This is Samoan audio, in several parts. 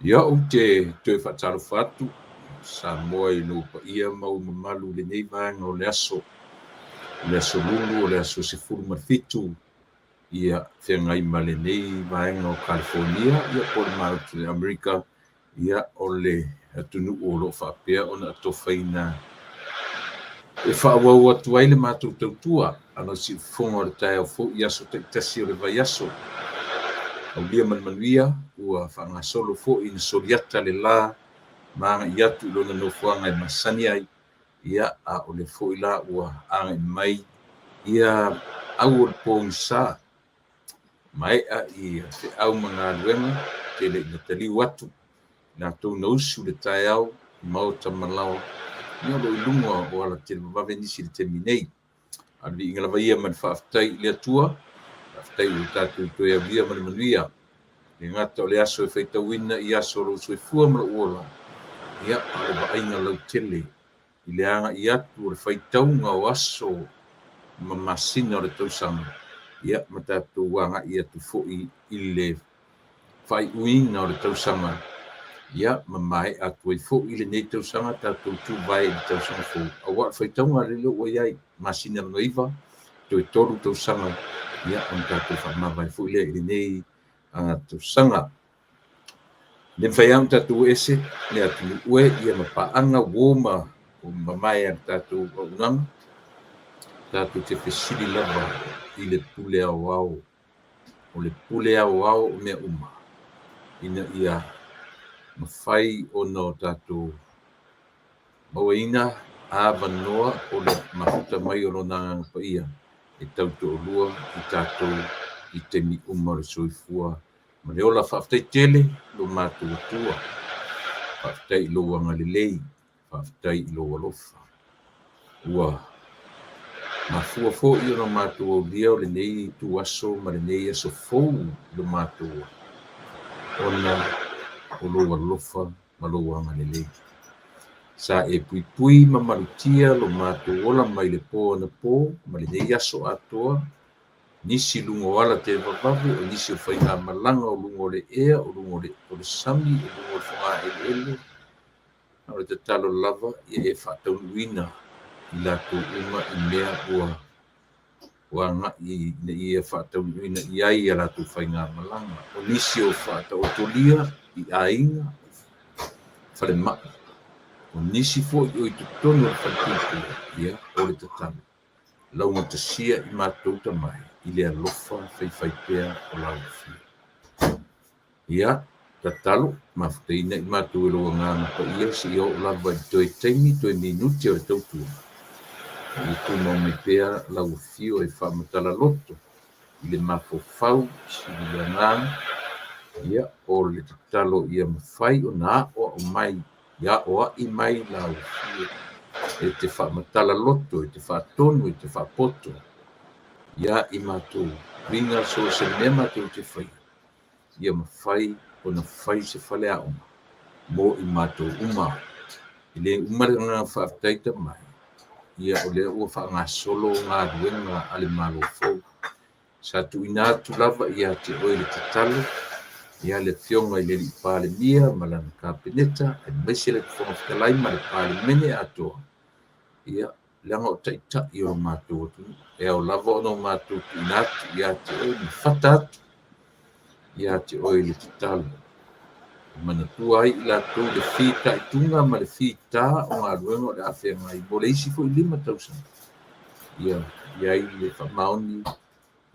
Ia, ou te toe faatalofa atu Samoa i lou paia ma ou mamalu i lenei vaega o le aso, o le aso Lulu, o le aso 17, ia feagai ma lenei vaega o California, ia po o le Maota o Amerika, ia o le atunuu o lo o faapea ona atofaina e faaauau atu ai le matou tautua a le siufofoga o le taeao fou i aso taitasi o le vaiaso. Aulia ma le manuia, ua faagasolo foi ina soliata le la ma agai atu i lona nofoaga e masani ai, ia a o le foi la ua agai mai ia au o le pogisa, maea i feau ma galuega, tele ina taliu atu latou na usu le taeao, maota ma laoa, ia o lo o i luga o alatelevavave nisi i le taimi nei. A o le viiga lava ia ma le faafetai i le Atua, faafetai ua tatou toe aulia ma le manuia. E le gata o le aso e faitauina i aso o lou soifua ma lou ola, ia, a o le vaaiga lautele i le agai atu o le faitauga o aso ma masina o le tausaga, ia, ma tatou agai atu foi i le faaiuina o le tausaga, ia, ma maea atu ai foi lenei tausaga, tatou tuvae i le tausaga fou. Aua o le faitauga lele ua i ai, masina ma 9, toe 3 tausaga, ia, ona tatou faamavae foi lea i lenei tausaga. Le mafai lava ona tatou ese le atunuu e, ia ma paaga uo ma mamae a le tatou auaunaga, tatou te fesili lava i le pule aoao, o le pule aoao o mea uma, ina ia mafai ona o tatou mauaina avanoa o le mafuta mai o lona Agaga Paia e tautoalua i tatou i taimi uma o le soifua ma le ola. Faafetai tele lo matou Atua, faafetai i lou agalelei, faafetai i lou alofa. Ua mafua foi ona matou aulia o lenei ituaso ma lenei aso fou i lo matou ola, ona o lou alofa ma lou agalelei. Sa e puipui ma malutia lo matou ola mai le po anapo ma lenei aso atoa, nisi luga o ala televavave, o nisi o faigamalaga o luga o le ea, o luga o le sami, o luga o le fogaeleele. A o le tatalo lava ia e faataunuuina i latou uma i mea ua agai ina ia faataunuuina i ai a latou faigamalaga. O nisi o faataotolia i aiga, falemai, o nisi foi o i totonu o le falepuipui, ia o le tatalo laugatasia i matou tamai i le alofa faifaipea o lau afio. Ia, tatalo, mafutaina i matou e lou Agaga Paia seia oo lava i le toe taimi, toe minute o le tautua. Ia tumau mai pea lau afio e faamatala loto i le mafaufau i le agaga, ia, o le tatalo ia mafai ona aoao mai, ia aoai mai lau afio e te faamatala loto, e te faatonu, e te faapoto, ia i matou uiga so o se mea matou te faia, ia mafai ona fai se faleaoga mo i matou uma. E le uma le agaga faafetai tamai, ia o lea ua faagasolo galuega a le Malo fou. Sa tuuina atu lava ia te oe le tatalo, ia le afioga i le Alii Palemia ma lana Kapeneta, aemaise le Fofoga Fetalai ma le Palemene atoa, ia, leaga o taitai o lo matou atunuu. E ao lava ona o matou tuuina atu ia te oe, ma fata atu ia te oe le tatalo. E manatua ai i latou le fitaituga ma le fita o galuega o le a feagai mo le isi foi 5 tausaga. Ia i ai le faamaoni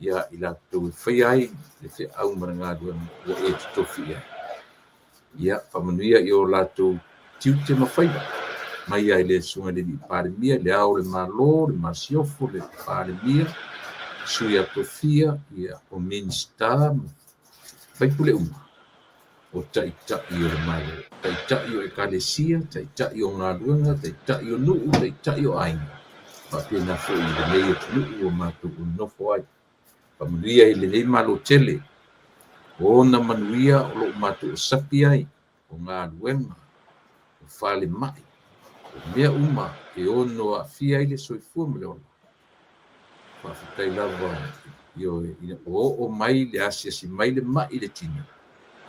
ia i latou e faia ai le feau ma le galuega ua e totofi i ai. Ia, faamanuia i o latou tiute ma faiva, mai ai le susuga i le Alii Palemia, le Ao o le Malo, le Masiofo, le Palemia, Sui a Tofia, ia, o Minisita, faipule uma, o taitai o le Malo, taitai o Ekalesia, taitai o galuega, taitai o nuu, taitai o aiga, faapena foi i lenei atunuu ua matou nonofo ai. Faamanuia i lenei Malo tele, o ona manuia o lo o matou sapi ai, o galuega, o falemai, o mea uma e ono aafia ai le soifua ma le ola. Faafetai lava ina ua oo mai le asiasi mai le mai i le tino,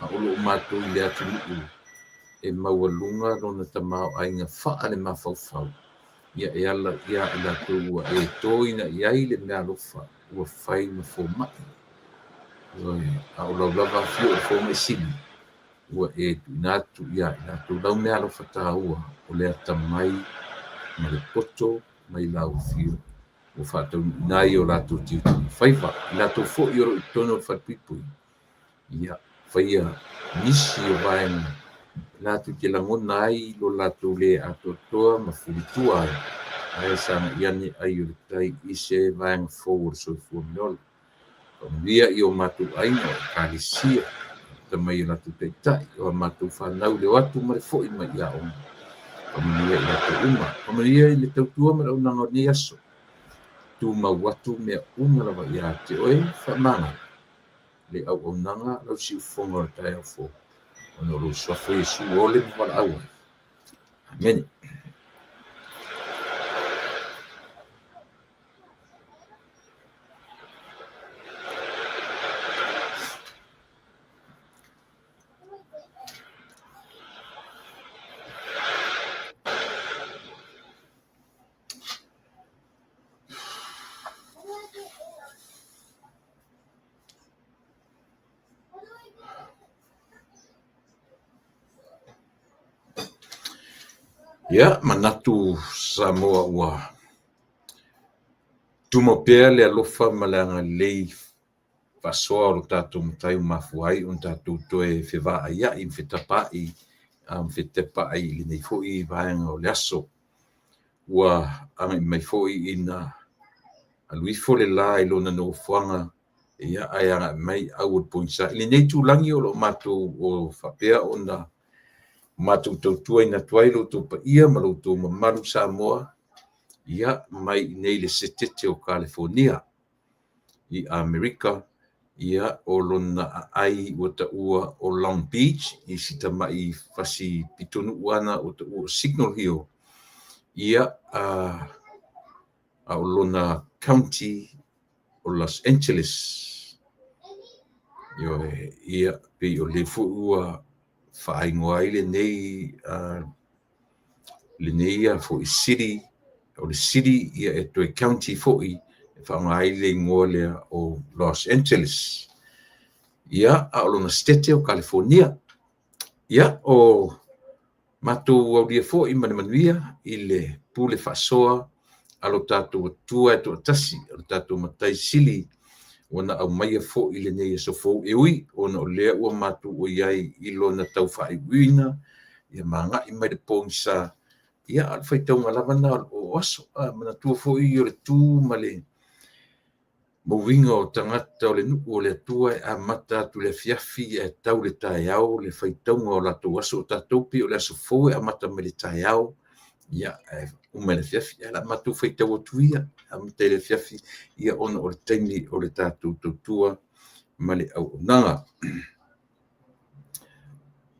A o lo o matou i le atunuu e maualuga lona tamaoaiga faale-mafaufau, ia e ala ia i latou ua e toina i ai le meaalofa ua fai ma fomai. Ioe, a o lau lava afio o le fomai sili, ua e tuuina atu ia i latou lau meaalofa taua o le atamai ma le poto mai lau afio ua faataunuuina ai o latou tiute ma faiva. I latou foi o lo o i totonu o le falepuipui, ia faia nisi o vaega latou te lagona ai lo latou le atoatoa ma fulitua ai, ae sagai ane ai o le tai i se vaega fou o le soifua ma le ola. Faamanuia i o matou aiga, o Ekalesia, amata mai i o latou taitai, o a matou fanau i le o atu ma le foi mai i aoga. Faamanuia i latou uma. Faamanuia i le tautua ma le auaunaga o lenei aso. Tumau atu mea uma lava ia te oe, faamagalo le auaunaga lau siufofoga o le taeao fou, ona o lou suafa Iesu ua ole ma valaau ai. Amene. Ia, manatu Samoa ua tumau pea le alofa ma le agalelei faasoa o lo tatou Matai ua mafua ai ona tatou toe fevaaiai ma fetapaai ma fetepaai i lenei foi vaega o le aso. Ua agai mai foi ina alu ifo le la i lona nofoaga, ia ae agai mai au o le pogisa. I lenei itulagi o lo o matou o faapea ona matou tautuaina atu ai lo outou paia ma lo outou mamalu Samoa, ia mai i inei i le Setete o Kalifonia i Amerika, ia o lona aai ua taua o Long Beach i si tamai fasi pitonuu ana ua taua o Signal Hill, ia a o lona county o Los Angeles. Ioe, ia pei o lea foi ua faaigoa ai lenei lenei foi city, o le city ia e toe county foi e faaaoga ai le igoa lea o Los Angeles. Ia, a o lona Setete o Kalifonia. Ia, o matou aulia foi ma le manuia i le pule faasoa a lo tatou Atua e toatasi, o le tatou Matai Sili, ua na aumaia foi lenei aso fou e ui ona o lea ua matou ua i ai i lona tau faaiuiuina, ia ma agai mai le pogisa, ia a o le faitauga lava lena o aso. Manatua foi o le tu ma le mauiga o tagata o le nuu o le Atua e amata atu i le afiafi ae tau le taeao le faitauga o latou aso. O tatou pei o le aso fou e amata mai le taeao, ia ae uma i le afiafi. Ae o le a matou faitau atu ia, amata i le afiafi, ia ona o le taimi o le tatou tautua ma le auaunaga.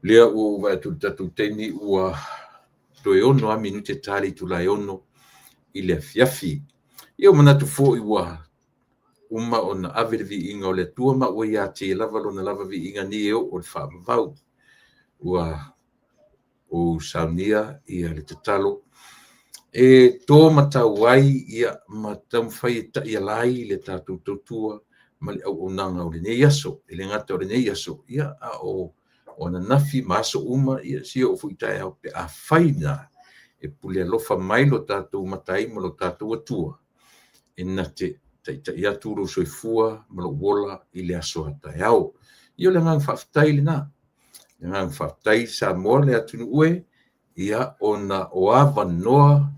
Lea ua ou vaai atu i le tatou taimi ua toe 6 lava minute ta le itula e 6 i le afiafi. Ia ua manatu foi ua uma ona ave le viiga o le Atua ma ua ia te lava lona lava viiga nei e oo i le faavavau. Ua ou saunia ia le tatalo e to matau ai ia ma taumafai e taiala ai le tatou tautua ma le auaunaga o lenei aso. E le gata o lenei aso, ia a o ananafi ma aso uma, ia seia oo foi i taeao pe afai na e pule alofa mai lo tatou Matai ma lo tatou Atua e na te taitai atu lou soifua ma lou ola i le aso a taeao. Ia o le agaga faafetai lena. Le agaga faafetai Samoa le atunuu e, ia ona o avanoa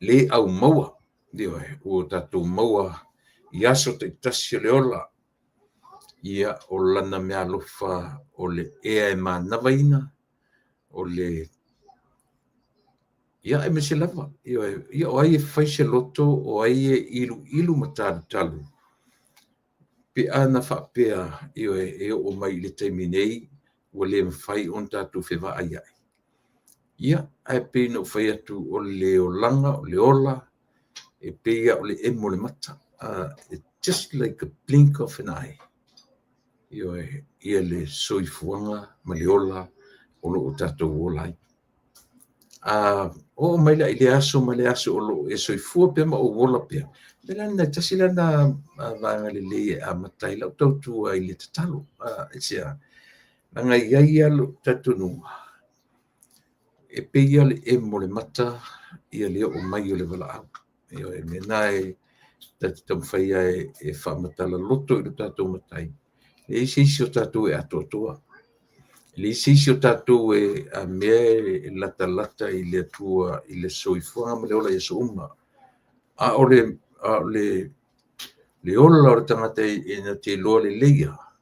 le aumaua, ioe, ua tatou maua i aso taitasi o le ola, ia o lana meaalofa o le ea e manavaina, o le ia aemaise lava, ioe, ia o ai e fai se loto, o ai e iluilu ma talutalu, pe a na faapea, ioe, e oo mai i le taimi nei ua le mafai ona tatou fevaaiai. Ia, ae pei ona ou fai atu o le olaga, o le ola, e pei lava o le emo o le mata. It's just like a blink of an eye. Ioe, ia le soifuaga ma le ola o lo o tatou ola ai. A oo mai la i le aso ma le aso o lo o e soifua pea ma ou ola pea, o le mea la lena, tasi lena vaega lelei e amata ai lau tautua i le tatalo. Aisea? Leaga e i ai lava lou talitonuga, e pei lava o le emo o le mata le oo mai o le valaau. Ioe, o le mea lena e tatou te taumafai lava e faamatala loto i lo tatou Matai, e leai se isi o tatou e atoatoa. E leai se isi o tatou e a mea e latalata i le Atua i le soifuaga ma le ola i aso uma. A o le ola o le tagata e na te iloa lelei lava,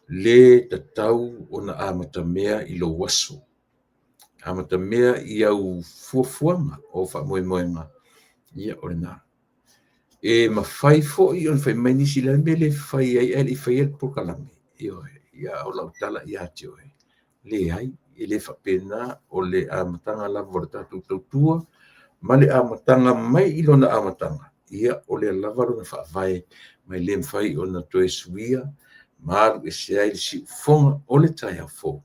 le tatau ona amatamea i lou aso, amatamea i au fuafuaga o faamoemoega, ia o lena. E mafai foi ona fai mai nisi, o le a le mea e le fai ai ae le i faia le polokalame? Ioe, a o lau tala ia te oe, leai, e le faapena, o le amataga lava o le tatou tautua ma le amataga mai i lona amataga, ia o lea lava lona faavae ma e le mafai ona toe suia ma alu ese ai le siufofoga o le taeao fou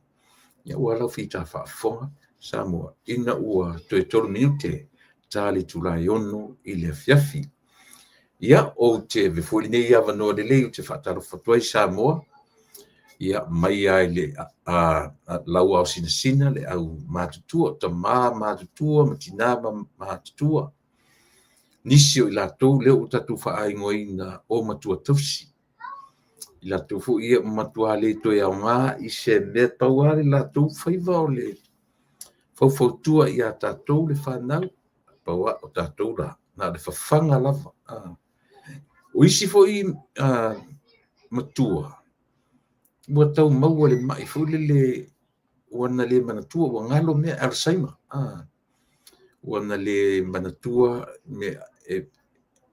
aua lau fita faafofoga Samoa ina ua toe 3 minute ta le itula e 6 i le afiafi. Ia, ou te avea foi lenei avanoa lelei ou te faatalofa atu ai Samoa, ia mai lava i le lauao sinasina, le au matutua, tama matutua ma tina matutua, nisi o i latou lea ua tatou faaigoaina o matua tausi, i latou foi ia ua matua le toe aoga i se mea, pau lava le latou faiva o le faufautua ia tatou le fanau, pau lava o tatou la, na o le fafaga lava. O isi foi matua, ua tau maua i le mai foi lele ua na le manatua, ua galo mea, Alzheimer, ua na le manatua mea,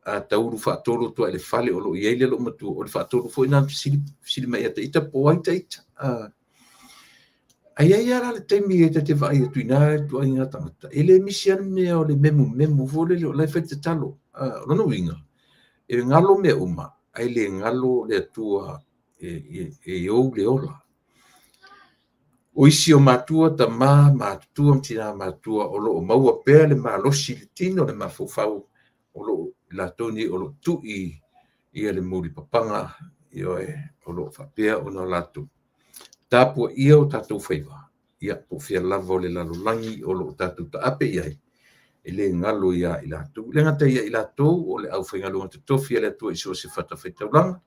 a taulu faatolu atu lava i le fale o lo o i ai le loomatua, o le faatolu foi lena na fesili mai ia ita po o ai ita. Ae i ai lava la le taimi e ta te vaai atu i na ituaiga tagata, e le misi lava le mea o le memumemu foi lele o la e fai le tatalo. O lona uiga, e galo mea uma, ae le galo le Atua e ou le ola. O isi o matua, tama matutua ma tina matutua o lo o maua pea le malosi i le tino, le mafaufau, o lo o latou nei o lo o tui ia le mulipapaga, ioe, o lo o faapea ona latou tapuaia o tatou faiva, ia po o fea lava o le lalolagi o lo o tatou taape i ai, e le galo ia i latou. E le gata ia i latou o le aufaigaluega totofi a le Atua i so o se fatafaitaulaga,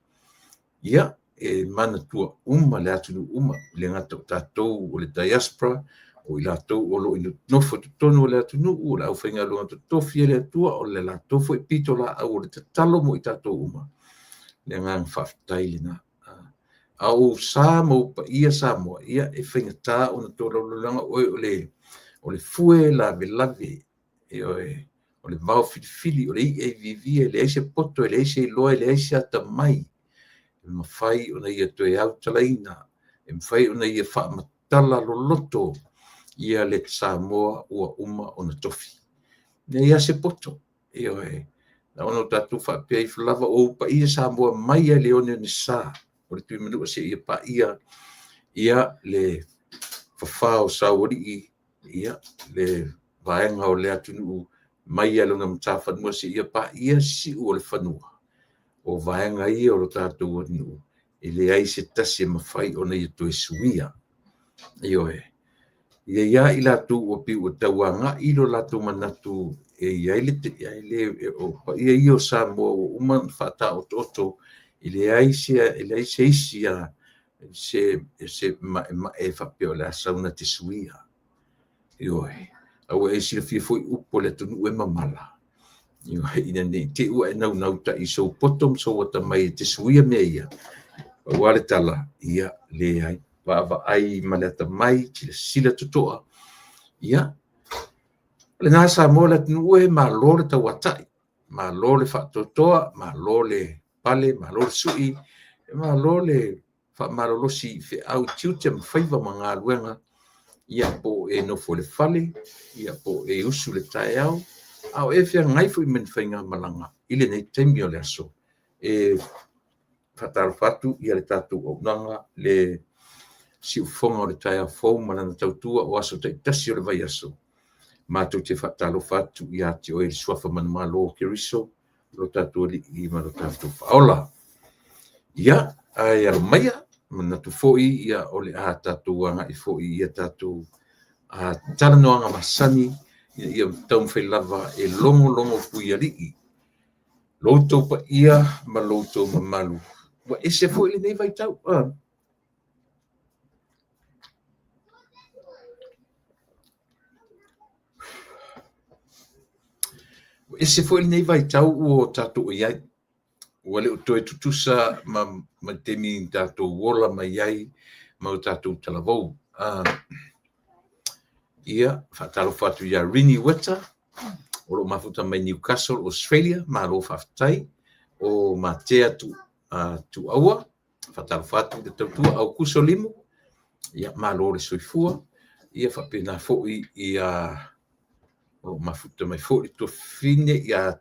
ia, e manatua uma le atunuu uma, e le gata o tatou o le diaspora, o i latou o lo o nonofo i totonu o le atunuu, o le aufaigaluega totofi a le Atua, o le latou foi pitolaau o le tatalo mo i tatou uma. Le agaga faafetai lena. A o ou sa ma ou paia Samoa, ia e faigata ona tolaulau leaga oe o le fue lavelave, ioe, o le vao filifili, o le i'a i viivia, e leai se poto, e leai se iloa, e leai se atamai e mafai ona ia toe autalaina, e mafai ona ia faamatala loloto ia le Samoa ua uma ona tofi. E leai lava se poto, ioe, na ona tatou faapea ifo lava o ou paia Samoa mai lava i le oneonesa o le Tuimanua seia paia ia le fafa o Saualii, ia le vaega o le atunuu mai lava i lona matafanua seia paia siu o le fanua, o vaega ia o lo tatou atunuu e leai se tasi e mafai ona ia toe suia. Ioe. E i ai lava i latou ua pei ua tau agai lo latou manatu e i ai le, o paia ia o Samoa ua uma ona faataotooto, e leai se isi se maemae faapea o le a sau na te suia. Ioe. A ua e silafia foi upu a le atunuu e mamala, ioe, ina ne i te i ua e naunautai i sou poto ma sou atamai e te suia mea ia, pau lava le tala, ia, leai, vaavaai ma le atamai, silasila totoa, ia, o lena Samoa le atunuu e, malo le tauatai, malo le faatoatoa, malo le pale, malo le sui, malo le faamalolosi i feau, tiute ma faiva ma galuega, ia po o e nofo i le fale, ia po o e usu i le taeao, a o e feagai foi ma ni faigamalaga i lenei taimi o le aso. E Faatalofa atu ia le tatou auaunaga, le siufofoga o le taeao fou ma lana tautua o aso taitasi o le vaiaso. Matou te faatalofa atu ia te oe i le suafa manumalo o Keriso, lo tatou Alii ma lo tatou Faaola. Ia, ae alo maia, manatu foi ia o le a tatou agai foi i a tatou talanoaga masani, ina ia taumafai lava e logologo puialii lo outou paia ma lo outou mamalu. Ua ese foi lenei vaitau. Ua ese foi lenei vaitau ua tatou i ai. Ua le o toe tutusa ma le taimi na tatou ola mai ai ma o tatou talavou. Ia, faatalofa atu ia Rini Weta, o lo o mafuta mai Newcastle, Australia, malo faafetai. O Matea Tuaua, faatalofa atu le tautua Aukuso Limu, ia malo le soifua. Ia faapena foi ia o lo o mafuta mai foi le tuafafine ia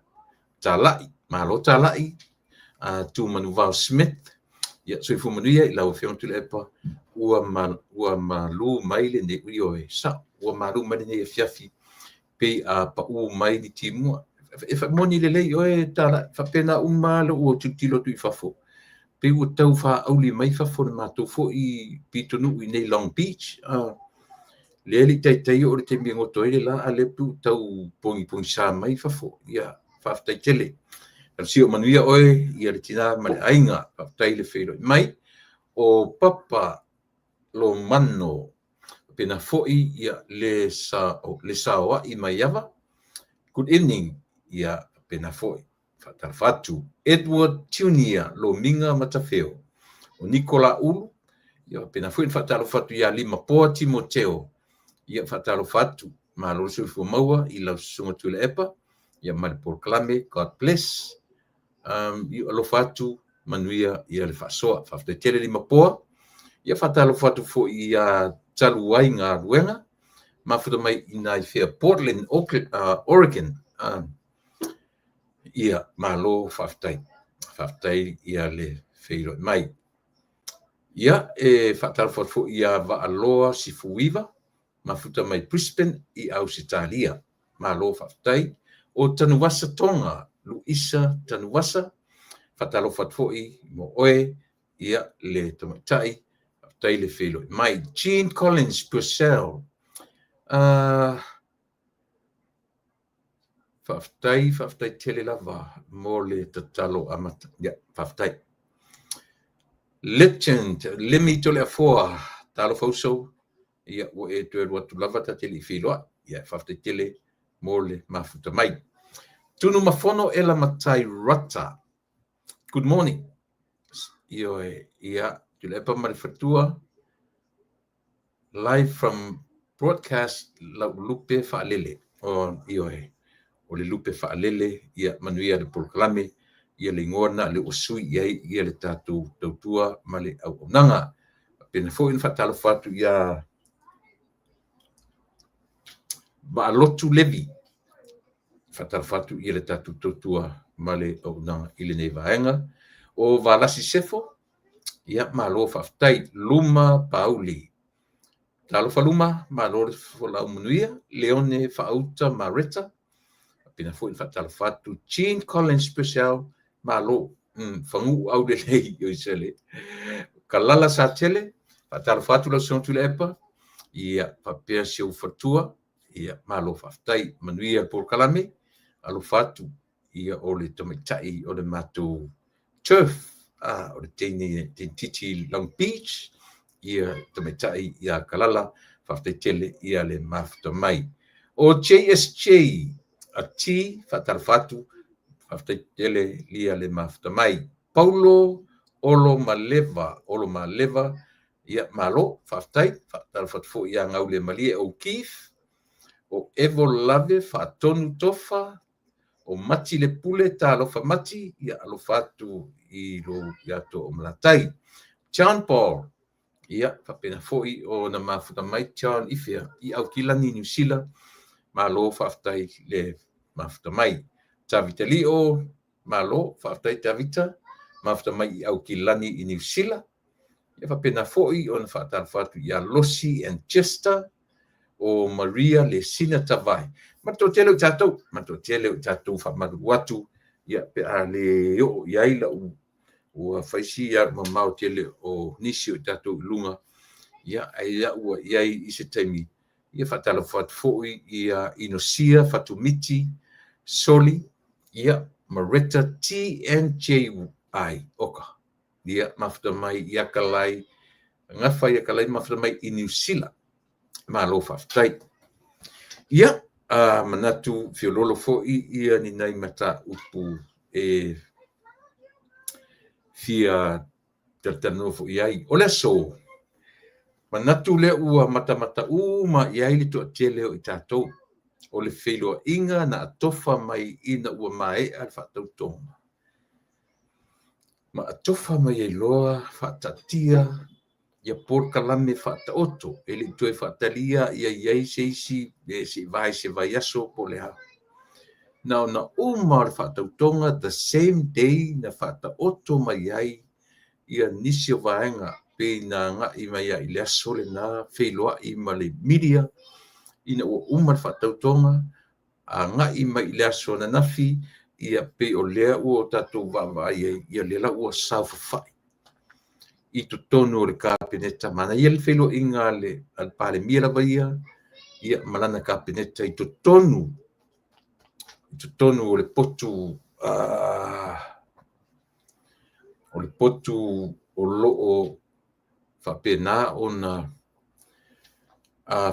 Talai, malo Talai, Tumanuvao Smith, ia soifua manuia i lau Afioga Tuilaepa, ua malu mai lenei, ioe, sao, ua malu mai lenei afiafi, pei a pau mai ni timua. E moni lelei oe Talai, faapena uma lava lou tilotilo atu i fafo, pei ua tau faauli mai fafo le matou foi pitonuu i nei Long Beach. Lea e le i taitai oo le taimi e goto ai le la, a o lea pei ua tau pogipogisa mai fafo. Ia, faafetai tele. Talosia manuia oe, ia le tina ma le aiga. Faafetai le feiloai mai. O Papa Lomano, faapena foi ia le saoai mai Ava. Good evening, ia faapena foi. Faatalofa atu. Edward Tunia Lomiga Matafeo. O Nikola Ulu, ia faapena foi ona faatalofa atu ia Limapoa Timoteo. Ia faatalofa atu. Malo le soifua maua i lau susuga Tuilaepa, ia ma le polokalame. God bless. Ia alofa atu, manuia ia le faasoa. Faafetai tele Limapoa. Ia faatalofa atu foi ia talu ai galuega. Mafuta mai i nai fea Portland, Oregon. Ia malo faafetai. Faafetai ia le feiloai mai. Ia e faatalofa atu foi ia Vaaloa Sifuiva, mafuta mai Brisbane i Ausetalia. Malo faafetai. O Tanuvasa Tonga, Luisa Tanuvasa, faatalofa atu foi mo oe, ia le tamaitai, faafetai le feiloai mai. Jean Collins Purcell, faafetai, faafetai tele lava mo le tatalo amata. Ia, faafetai. Legend, Lemi Toleafoa, talofa uso, ia ua e toe alu atu lava ta te le i feiloai. Ia, faafetai tele mo le mafuta mai. Tunumafono Ela Matai Rata, good morning. Ioe, ia, Tuilaepa ma le faletua, live from broadcast lau lupe faalele. O, ioe, o le lupe faalele, ia manuia le polokalame, ia le igoa lena lea ua sui i ai ia le tatou tautua ma le auaunaga. Faapena foi ona faatalofa atu ia Vaalotu Levi, faatalofa atu ia le tatou tautua ma le auaunaga i lenei vaega. O Valasi Sefo, ia malo faafetai. Luma Pauli, talofa Luma, malo le folau manuia. Leone Faauta Mareta, faapena foi ona faatalofa atu. Jean Collins Purcell, malo, faguu aulelei o Isale. Kalala Satele, faatalofa atu lau susuga Tuilaepa, ia faapea si ou faletua, ia malo faafetai. Manuia le polokalame, alofa atu ia o le tamaitai o le matou turf, o le teine titi Long Beach, ia tamaitai ia Kalala, faafetai tele ia le mafuta mai. O JSJ a T, faatalofa atu, faafetai tele ia le mafuta mai. Paulo Olo Maleva, Olo Maleva, ia malo, faafetai, faatalofa atu foi ia Gaulemalie O'Keefe, o Evo Lave Faatonu Tofa, o Mati Le Pule Talofa Mati, ia alofa atu i lo ia to o Malatai. John Paul, ia faapena foi o na mafuta mai John Ifea i Aukilani Niu Sila, malo faafetai le mafuta mai. Tavita Lio, malo faafetai Tavita, mafuta mai i Aukilani i Niu Sila. Ia faapena foi ona faatalofa atu ia Losi and Chester, o Maria Lesina Tavae, ma le toatele o i tatou, ma le toatele o i tatou. Faamalulu atu, ia, pe a le oo i ai lau, ua fai si alu mamao tele o nisi o i tatou i luga, ia, ae au ua i ai i se taimi. Ia faatalofa atu foi ia Inosia Fatumiti Soli, ia, Mareta TNJI Oka, ia, mafuta mai ia Kalai, gafa ia Kalai, mafuta mai i Niu Sila. Malo faafetai. Ia, a manatu fiololo foi ia ni nai mataupu e fia talatalanoa foi ai. O le aso, manatu lea ua matamata uma i ai le toatele o i tatou, o le feiloaiga na atofa mai ina ua maea le faatautoga, ma atofa mai ai loa faataatia ia polokalame faataoto, e le i toe faatalia ia i ai se isi se i vae se vaiaso po o le a. Na ona uma o le faatautoga, the same day na faataoto mai ai ia nisi o vaega pei na agai mai ai i le aso lena, feiloai ma le media ina ua uma le faatautoga, agai mai i le aso ananafi, ia pei o lea ua tatou vaavaai ai, ia lea la ua saofafai i totonu o le Kapeneta. Manaia le feiloaiga a le Palemia lava ia, ia ma lana Kapeneta i totonu o le potu, o le potu o lo o faapena ona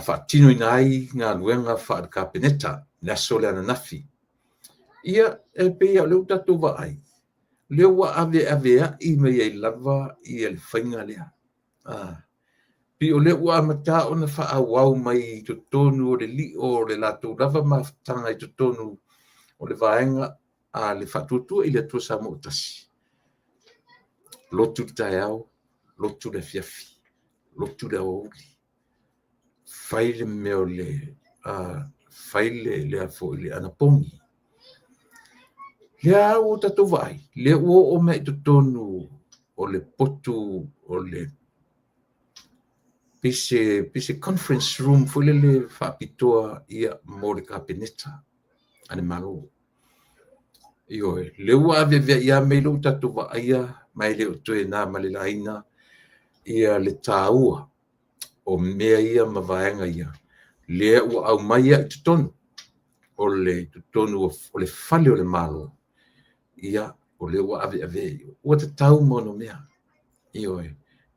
faatinoina ai galuega faale-Kapeneta le aso lea ananafi. Ia, e pei o lea ua tatou vaai, lea ua aveaveai mai ai lava ia le faiga lea. Pei o lea ua amata ona faaauau mai i totonu o le lio o le latou lava mafutaga i totonu o le vaega a le Faatuatua i le Atua Samoa ua Tasi. Lotu le taeao, lotu le afiafi, lotu le aoauli, fai le mea o le fai le foi le anapogi. Lea ua tatou vaai, lea ua oo mai i totonu o le potu o le pei se conference room foi lele faapitoa ia mo le Kapeneta a le Malo. Ioe, lea ua aveaveai lava mea ia ua tatou vaaia, ma e le o toe na ma le laina ia le taua o mea ia ma vaega ia, lea ua aumai i totonu o le totonu o le fale o le Malo, ia, o lea ua aveave ua tatau ma ona mea. Ioe,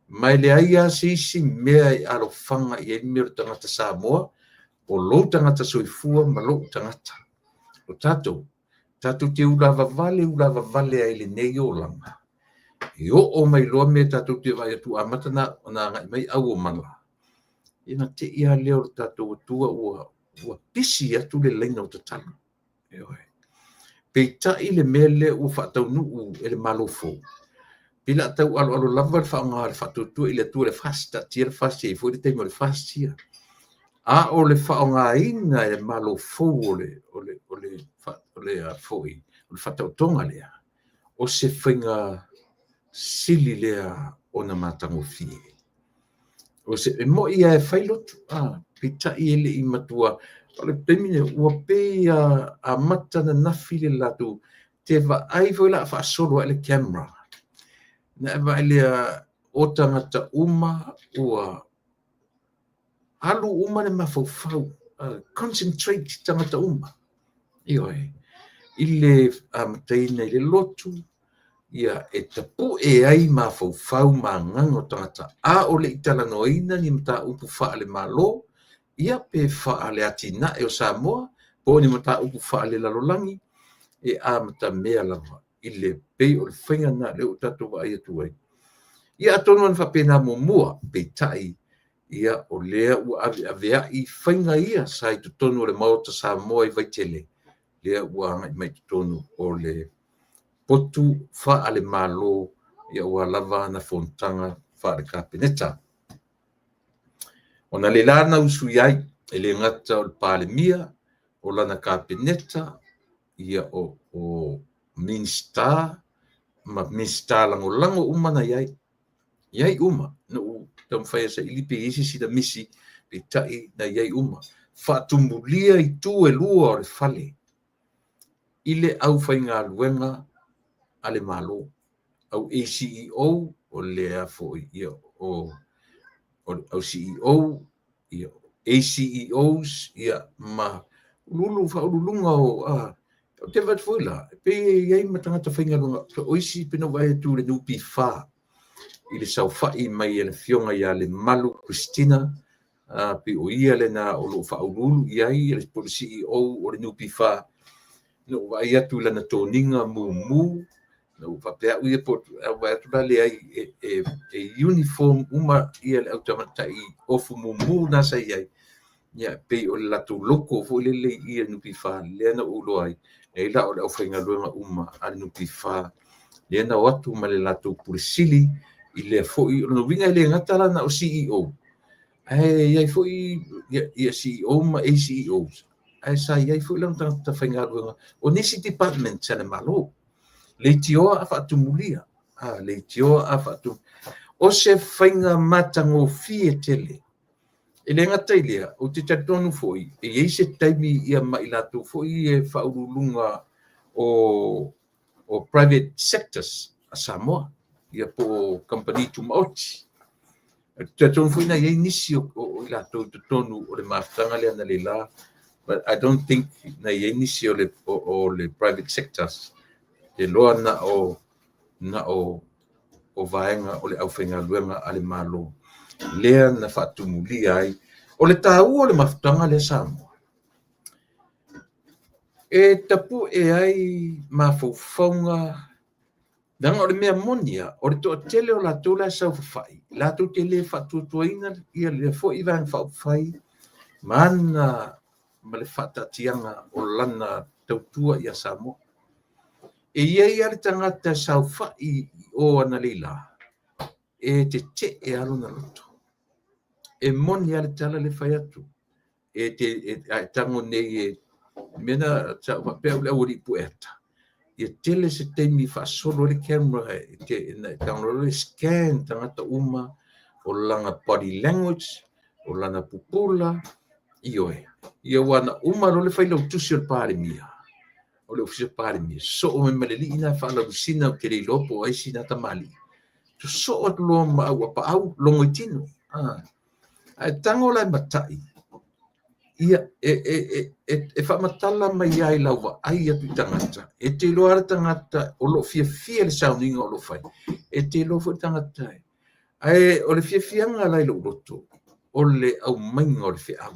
ma e leai lava se isi mea e alofaga i ai le mea o le tagata Samoa, o lou tagata soifua ma lou tagata. O tatou, tatou te ulavavale ulavavale ai i lenei olaga, e oo mai loa mea tatou te vaai atu amata ona agai mai au o mala, ia na te i lava lea o le tatou Atua ua pisi atu le laina o tatalo. Ioe. Peitai le mea lea ua faataunuu e le Malo fou, pei la tau aloalo lava le faaaoga o le Faatuatua i le Atua, le FAST, taatia le FAST, e i ai foi le taimi o le FAST ia. A o le faaaogaina e le Malo fou o le faataotoga lea, o se faiga sili lea ona matagofie. O se, e moi lava e fai lotu, peitai e le i matua, o le taimi lenei ua pei amata ananafi le latou, te vaai foi la faasolo ai le camera. Na e vaai lea o tagata uma ua alu uma le mafaufau, concentrate tagata uma. Ioe, i le amataina i le lotu, ia e tapue ai mafaufau ma agaga o tagata, a o le i talanoaina ni mataupu faale-Malo, ia pe faale-atinae o Samoa, po o ni mataupu faale-lalolagi, e amatamea lava i le pei o le faiga lena lea ua tatou vaai atu ai. Ia atonu na faapena muamua, peitai, ia o lea ua aveaveai faiga ia sa i totonu o le Maota Samoa i Vaitele, lea ua agai mai i totonu o le potu faale-Malo, ia ua lava ana fonotaga faale-Kapeneta. Ona le la na usui ai, e le gata o le Palemia, o lana Kapeneta, ia o Minisita, ma Minisita Lagolago uma na i ai. I ai uma. Na ou taumafai e saili pe i ai se isi na misi, peitai na i ai uma. Faatumulia itu e lua o le fale i le aufaigaluega a le Malo, au ACEO, o le a foi, ia, o o au CEO, ia, ACEOs, ia, ma uluulu faauluuluga o, a, ou te vaai atu foi la, e pei e i ai ma tagata faigaluega, o isi pei ona ou vaai atu i le NPF, i le saofai mai a le Afioga ia Lemalu Christina, pei o ia lena o lo o faauluulu i ai po o le CEO o le NPF. Na ou vaai atu i lana toniga mumu, na ou faapea au ia, po o vaai atu la leai, e uniform uma ia le au tamaitai ofu mumu na sa i ai. Ia, pei o le latou logo foi lele i i le NPF, lea na ou iloa ai, leai la o le aufaigaluega uma a le NPF, lea na o atu ma le latou Pule Sili i lea foi, o lona uiga e le gata la na o CEO, ae i ai foi ia CEO ma ACEOs, ae sa i ai foi la ma tagata faigaluega o nisi departments a le Malo. Leitioa a faatumulia, a leitioa a faatumulia. O se faiga matagofie tele. E le gata i lea, ou te talitonu foi, e i ai se taimi ia ma i latou foi e faauluuluga o private sectors a Samoa, ia po o kamupani tumaoti. Ou te talitonu foi na i ai nisi o i latou i totonu o le mafutaga lea analeila, but I don't think na i ai nisi o le private sectors, e loa na o vaega o le aufaigaluega a le Malo lea na faatumulia ai. O le taua o le mafutaga lea Samoa, e tapue ai mafaufauga, leaga o le mea moni lava, o le toatele o latou la e saofafai, latou te le faatuatuaina ia lea foi Vaega Faaupufai ma ana ma le faataatiaga o lana tautua ia Samoa. E i ai lava le tagata e saofai i o analeila, e tetee lava lona loto. E moni lava le tala lea e fai atu. E te a e tago nei e mea na sa ou faapea au le aualii pueata, ia tele se taimi e faasolo ai le camera e te na e tago loa scan tagata uma o lana body language, o lana pupula, ioe. Ia ua na uma loa le failautusi o le Palemia, o le Ofisa Palemia, sosoo mai ma le alii na faalaulusina, ou te le iloa po o ai sina tamalii. Sosoo atu loa ma au apaau, logo i tino. Ae tago la e matai, ia, e faamatala mai ai lau vaai atu i tagata, e te iloa le tagata o lo o fiafia le sauniga o lo o fai, e te iloa foi le tagata. Ae o le fiafiaga la i lou loto, o le aumaiga o le feau.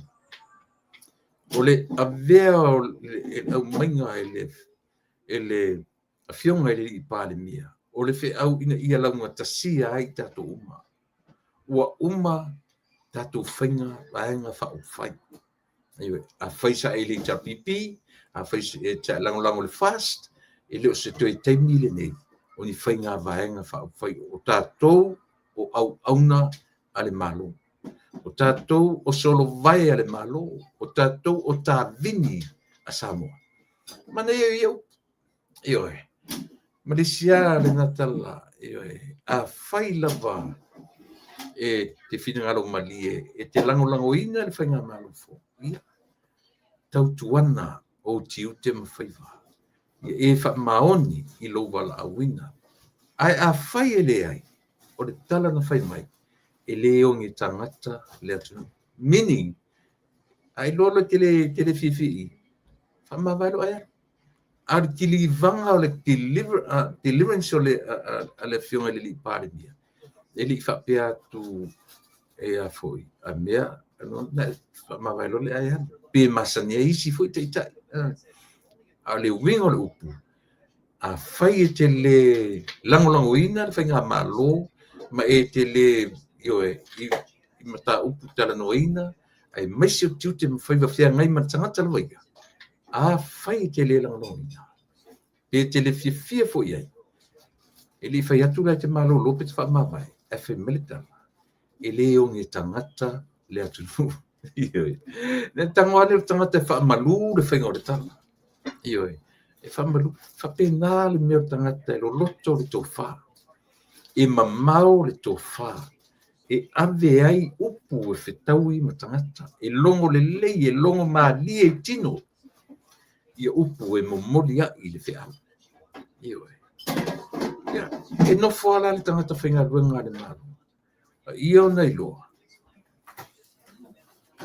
O le avea o le aumaiga e le Afioga i le Palemia, o le feau ina ia laugatasia ai tatou uma. Ua uma tatou faiga vaega faaupufai. Afai sa e i le HRPP, afai sa e lagolago i le FAST, e le o se toe taimi lenei o ni faiga vaega faaupufai. O tatou o auauna a le Malo. O tatou o solovae a le Malo. O tatou o tavini a Samoa. Manaia ia upu. Ioe. Ma le isi lava lena tala, ioe. Afai lava e te finagalo malie e te lagolagoina le faigamalo fou, ia, tautuana ou tiute ma faiva. Ia e faamaoni i lou valaauina. Ae afai e leai, o le tala na fai mai, e le oge tagata le atunuu. Meaning, a iloa loa e te le fiafia i i, faamavae loa e alu. A o le kilivaga o le deliverance o le Afioga i le alii Palemia, e le i faapea atu e a foi, a mea, na faamavae loa le ae alu. Pe masani ai isi foi taitai. A o le uiga o le upu, afai e te le lagolagoina le faigamalo ma e te le, ioe, i mataupu talanoaina, aemaise o tiute ma faiva feagai ma le tagata lava ia, afai e te le lagolagoina, pe te le fiafia foi i ai, e le i fai atu la e te malolo pe te faamavae, ae fai mai le tala, e le oge tagata le atunuu. Ioe. Le tago lava lea o le tagata e faamalu le faiga o le tala. Ioe. E faamalu, faapena le mea o le tagata e loloto le tofa, e mamao le tofa, e ave ai upu e fetaui ma tagata, e logo lelei, e logo malie i tino, ia upu e momoli ai i le feau. Ioe. Ia, e nofo lava la le tagata faigaluega a le Malo, a ia ona iloa,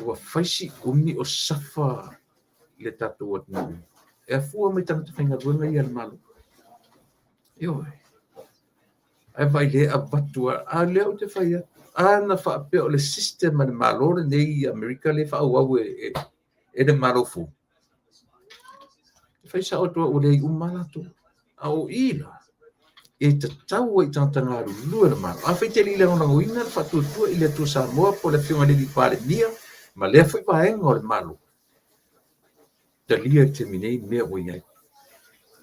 ua fai si umi o safa le tatou atunuu e afua mai tagata faigaluega ia a le Malo. Ioe. Ae vaai lea e avatu lava, a o lea ou te fai atu, a na faapea o le system a le Malo lenei i Amerika lea e faaauau e le Malo fou, e fai sao atu au ua leai uma lava latou. A o i la, e tatau ai i tagata galulue o le Malo. Afai e te le i lagolagoina le Faatuatua i le Atua Samoa po o le Afioga i le Alii Palemia ma lea foi vaega o le Malo, talia i le taimi nei mea ua i ai.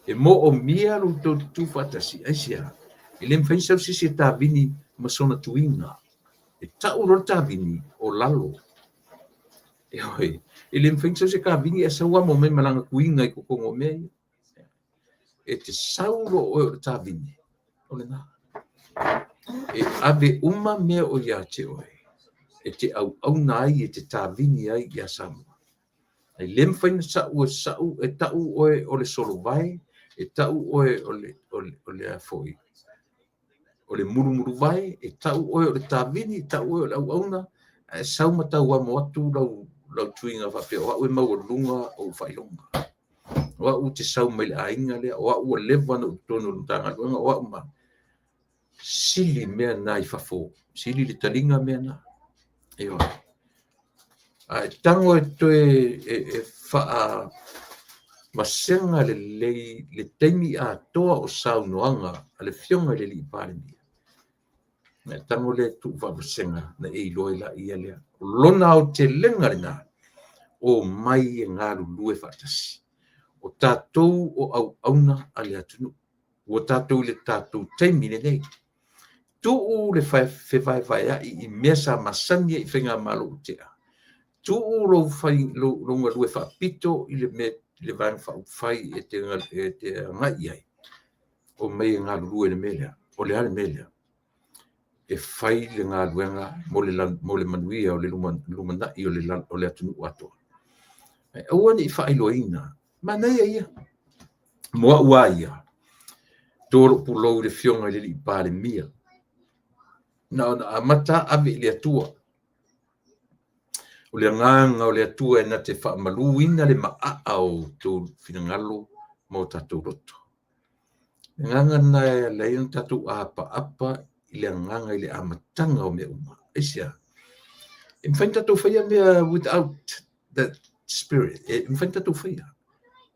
E moomia lo outou tutu faatasi, aisea? E le mafai ona sau se isi e tavini ma sona tuiga. E tau loa le tavini o lalo. Ioe, e le mafai ona sau se tavini ae sau amo mai ma lana tuiga i totonu o mea ia. E te sau loa oe o le tavini, o lena. E ave uma mea o ia te oe, e te auauna ai, e te tavini ai ia Samoa. E le mafai ona sa'u e sa'u e ta'u oe o le solovae, e ta'u oe o le o le o le a foi o le mulumuluvae, e ta'u oe o le tavini, e ta'u oe o le auauna, ae sau ma tauamo atu lau lau tuiga faapea o au e maualuluga ou faailoga. O au ou te sau mai le aiga lea, o au ua leva ona ou i totonu o le Matagaluega, o au ma sili mea na i fafo, sili le taliga mea na. Ioe. Ae tago e toe e faamasega lelei le taimi atoa o saunoaga a le Afioga i le Alii Palemia, ona e tago lea e tuu faavasega ona e iloa ai laia lea. O lona aotelega lena, omai e galulue faatasi. O tatou o auauna a le atunuu. Ua tatou i le tatou taimi lenei. Tuu le fevaevaeai i mea sa masani ai i faigamalo ua tea. Tuu lou, fai, lou, lou galue faapito i le mea i le Vaega Faaupufai e te agai i ai, omai e galulue i le mea lea. O le a le mea lea? E fai le galuega mo le manuia o le lumanai o le atunuu atoa. Ae aua ne i faailoaina, manaia ia. Mo au lava ia, to lou pulou i le Afioga i le Alii Palemia, na ona amata ave i le Atua. O le agaga o le Atua e na te faamaluina le maaa o outou finagalo ma o tatou loto. O le agaga lena e ala ai ona tatou apaapa i le agaga i le amataga o mea uma. Aisea? E mafai ona tatou faia mea without that spirit. E mafai ona tatou faia.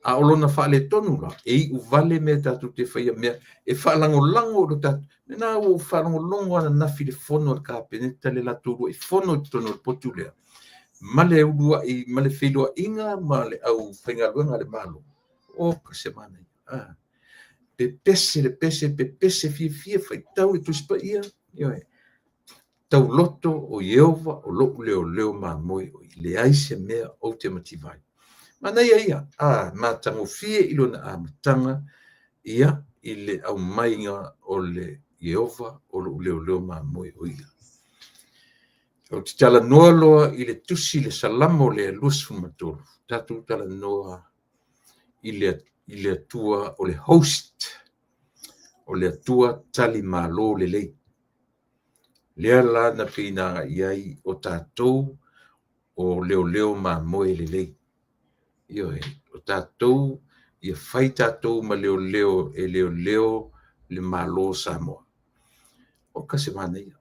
A o lona faaletonu la, e iu vale mea tatou te faia mea e faalagolago i lo tatou. Lena ua ou faalogologo ananafi i le fono a le Kapeneta le latou luai fono i totonu o le potu lea, ma le uluai ma le feiloaiga ma le aufaigaluega a le Malo. Oka se manaia. Ah. Pepese le pese, pepese fiafia, faitau le Tusi Paia. Ioe. Tauloto o Ieova o lo'u leoleo mamoe o ia, leai se mea ou te mativa ai. Manaia ia, a matagofie i lona amataga ia i le aumaiga o le Ieova o lo'u leoleo mamoe o ia. Ou te talanoa loa i le tusi le Salamo lea 23, tatou talanoa i le Atua o le host, o le Atua tali malo lelei. Lea la na pei na agai i ai o tatou o leoleo mamoe lelei. Ioe, o tatou ia fai tatou ma leoleo e leoleo le Malo o Samoa. Oka se manaia.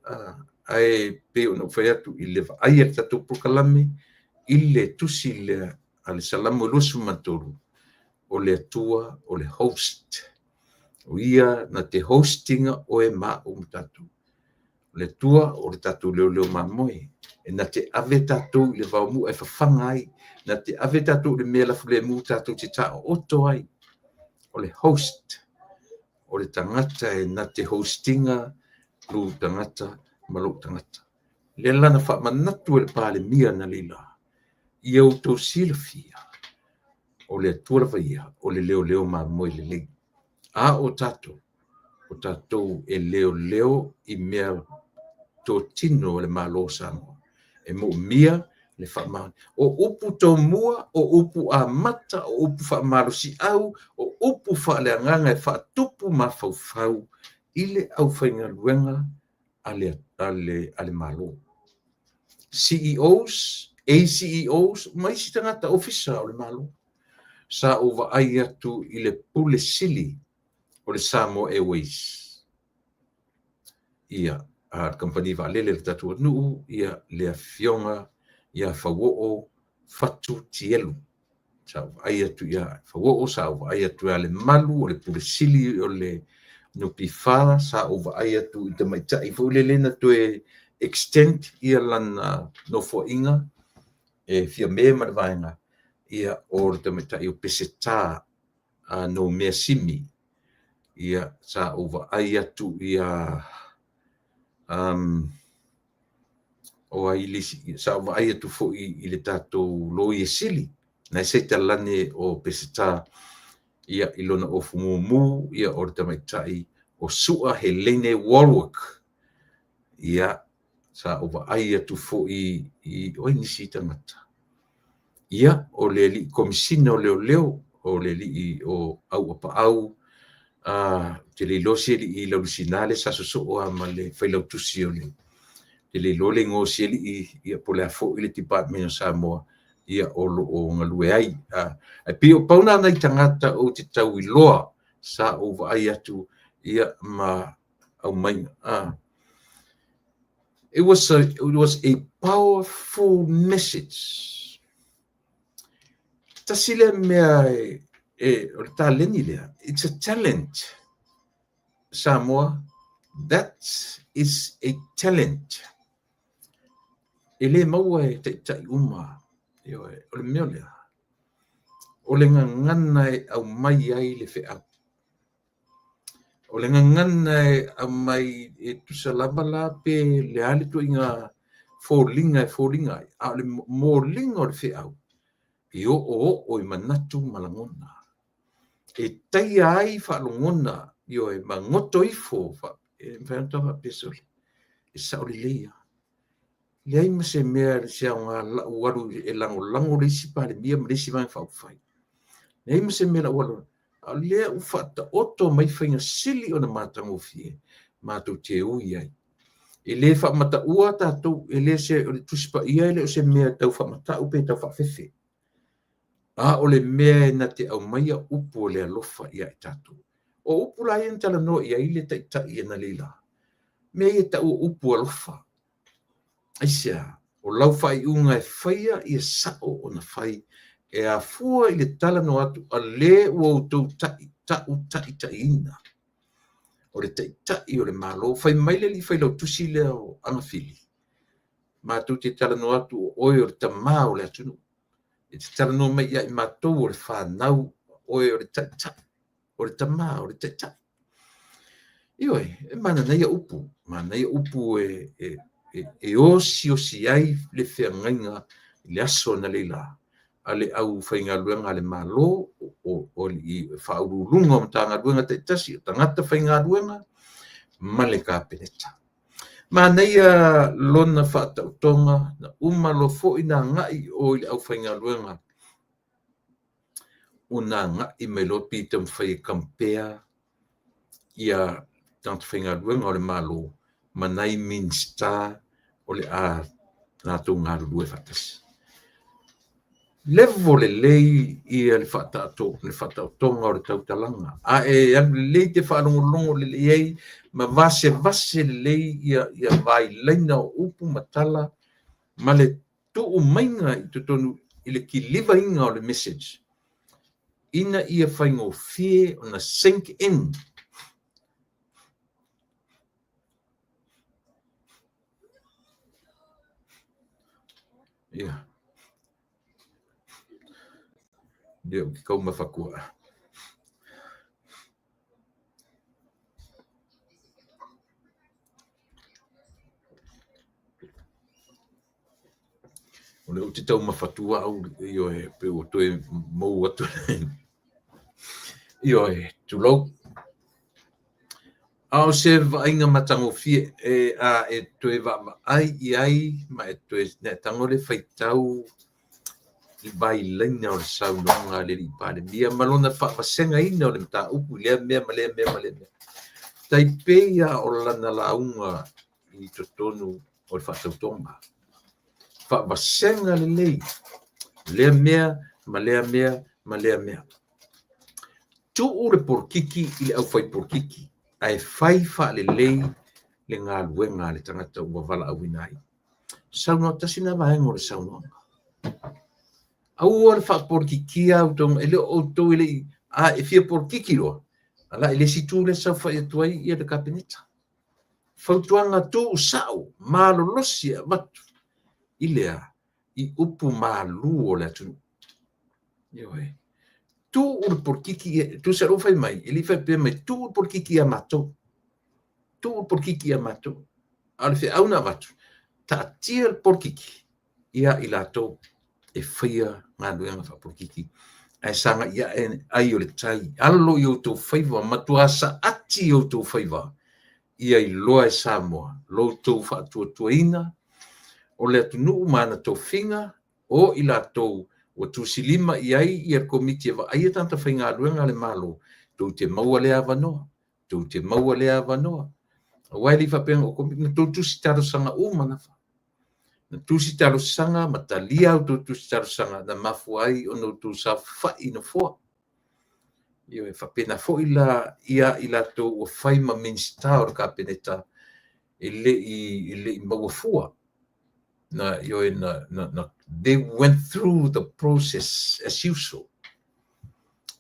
Ae pei ona ou fai atu i le vaai a le tatou polokalame i le tusi lea a le Salamo 23, o le Atua o le host. O ia na te host ina oe ma au ma tatou. O le Atua o le tatou leoleo mamoe, e na te ave tatou i le vaomu'a e fafaga ai, na te ave tatou i le mea lafulemu tatou te taooto ai. O le host, o le tagata e na te host ina lou tagata ma lou tagata. Lea la na faamanatu e le Palemia analeila, ia outou silafia. O le Atua lava ia o le leoleo mamoe lelei. A o tatou, o tatou e leoleo i mea totino a le Malo o Samoa. E moomia le faamaoni. O upu tomua, o upu amata, o upu faamalosiau, o upu faaleagaga e faatupu mafaufau i le aufaigaluega a le Malo. CEOs, ACEOs ma isi tagata ofisa o le Malo. Sa ou vaai atu i le Pule Sili o le Samoa Airways, ia, a le kamupani vaalele a le tatou atunuu, ia, le Afioga ia Fauoo Fatu Tielu. Sa ou vaai atu ia Fauoo, sa ou vaai atu ia Lemalu, o le Pule Sili o le NPF, sa ou vaai atu i tamaitai foi lele na toe extend ia lana nofoaiga e Fiame ma le vaega, ia, o le tamaitai o Peseta Noumea Simi. Ia, sa ou vaai atu ia o ai le isi, sa ou vaai atu foi i le tatou Loia Sili, na e saitalane o Peseta, ia, i lona ofu mumu, ia, o le tamaitai o Sua Helene Warwick. Ia, sa ou vaai atu foi i o ai nisi tagata. Ia, o le alii Komisina o Leoleo, o le alii o Auapaau, te le iloa si alii Laulusina lea sa sosoo lava ma le failautusi o le, te le iloa le igoa o si alii, ia po o le a foi le department o Samoa, ia o lo o galue ai. Ae pei o pau na nai tagata ou te tau iloa, sa ou vaai atu, ia, ma aumai. It was a powerful message. Tasi lea mea e o le taleni lea. It's a talent. Samoa, that is a talent. E le maua e taitai uma. Ioe, o le mea lea. O le gagana e aumai ai le feau. O le gagana e aumai e tusa lava la pe le a le ituaiga foliga e foliga ai, a o le moliga o le feau, e oo oo i manatu ma lagona. E taia ai faalogona, ioe, ma goto ifo, e mafai ona faapea sole, e sao lelei lava. Leai ma se mea se aoga lau alu e lagolago le isi Palemia ma le isi Vaega Faaupufai. Leai ma se mea lau alu, a o lea ua faataoto mai faiga sili ona matagofie matou te ui ai. E le faamataua tatou, e le se, o le Tusi Paia e le o se mea tau faamatau pe tau faafefe. A o le mea e na te aumaia upu o le alofa ia i tatou. O upu la ia na talanoa i ai le taitai analeila. Mea ia tau o upu alofa. Aisea, o lau faaiuga e faia ia sao ona fai e afua i le talanoa atu a le ua outou tau taitaiina. O le taitai o le Malo, fai mai le alii failautusi lea o Agafili, matou te talanoa atu o oe o le tamā o le atunuu. E te talanoa mai ia i matou o le fanau, oe o le taitai, o le tamā, o le taitai. Ioe, e mananaia upu, manaia upu e osiosi ai le feagaiga i le aso analeila a le aufaigaluega a le Malo, o le faauluuluga o Matagaluega taitasi, o tagata faigaluega ma le Kapeneta. Manaia lona faataotoga, na uma loa foi na agai o i le aufaigaluega, ona agai mai loa pei e taumafai e compare ia tagata faigaluega o le Malo ma nai Minisita o le a latou galulue faatasi. Level lelei ia le faataotoga o le tautalaga, a e alu lelei te faalogologo lelei ai ma vasevase lelei ia vailaina o upu ma tala ma le tuumaiga i totonu i le kilivaina o le message, ina ia faigofie ona sink in. Ia. Lea ou te taumafa atua. O lea ou te taumafa atu au, ioe, pe ua toe mou atu. Ioe, tulou. A o se vaaiga matagofie e a e toe vaavaai i ai ma e toe tago le faitau i vailaina o le saunoaga a le alii Palemia ma lona faavasegaina o le mataupu i lea mea ma lea mea ma lea mea. Tai pei lava o lana lauga i totonu o le faatautoga. Faavasega lelei lea mea ma lea mea ma lea mea. Tuu le polokiki i le aufai-polokiki ae fai faalelei le galuega a le tagata ua valaauina ai. Saunoa, tasi lena vaega o le saunoaga. Aua le faapolokikia outou, e le o outou e le i, a e fia polokiki loa, ala i le isi itu lea saofai atu ai ia le Kapeneta. Fautuaga tuusao, malolosi e avatu i le a? I upu malu o le atunuu. Ioe. Tuu le polokiki, tusa lou fai mai, e le i faapea mai, tuu le polokiki ia matou. Tuu le polokiki ia matou. A o le feau na avatu, taatia le polokiki ia i latou e faia galuega faapolokiki, ae sagai ae ai o le tai, alo i outou faiva, matua saati i outou faiva, ia iloa e Samoa lo outou faatuatuaina o le atunuu ma ana tofiga, o i latou ua tusilima i ai ia le Komiti e vaaia tagata faigaluega a le Malo, tou te maua lea avanoa, tou te maua lea avanoa. Aua e le i faapea na o na tou tusi talosaga uma lava. Na tusi talosaga ma talia a outou tusi talosaga na mafua ai ona outou saofafai i nofoa. Ioe, faapena foi la ia i latou ua fai ma Minisita o le Kapeneta e le i maua fua. Na, ioe, na, na, na, they went through the process as usual.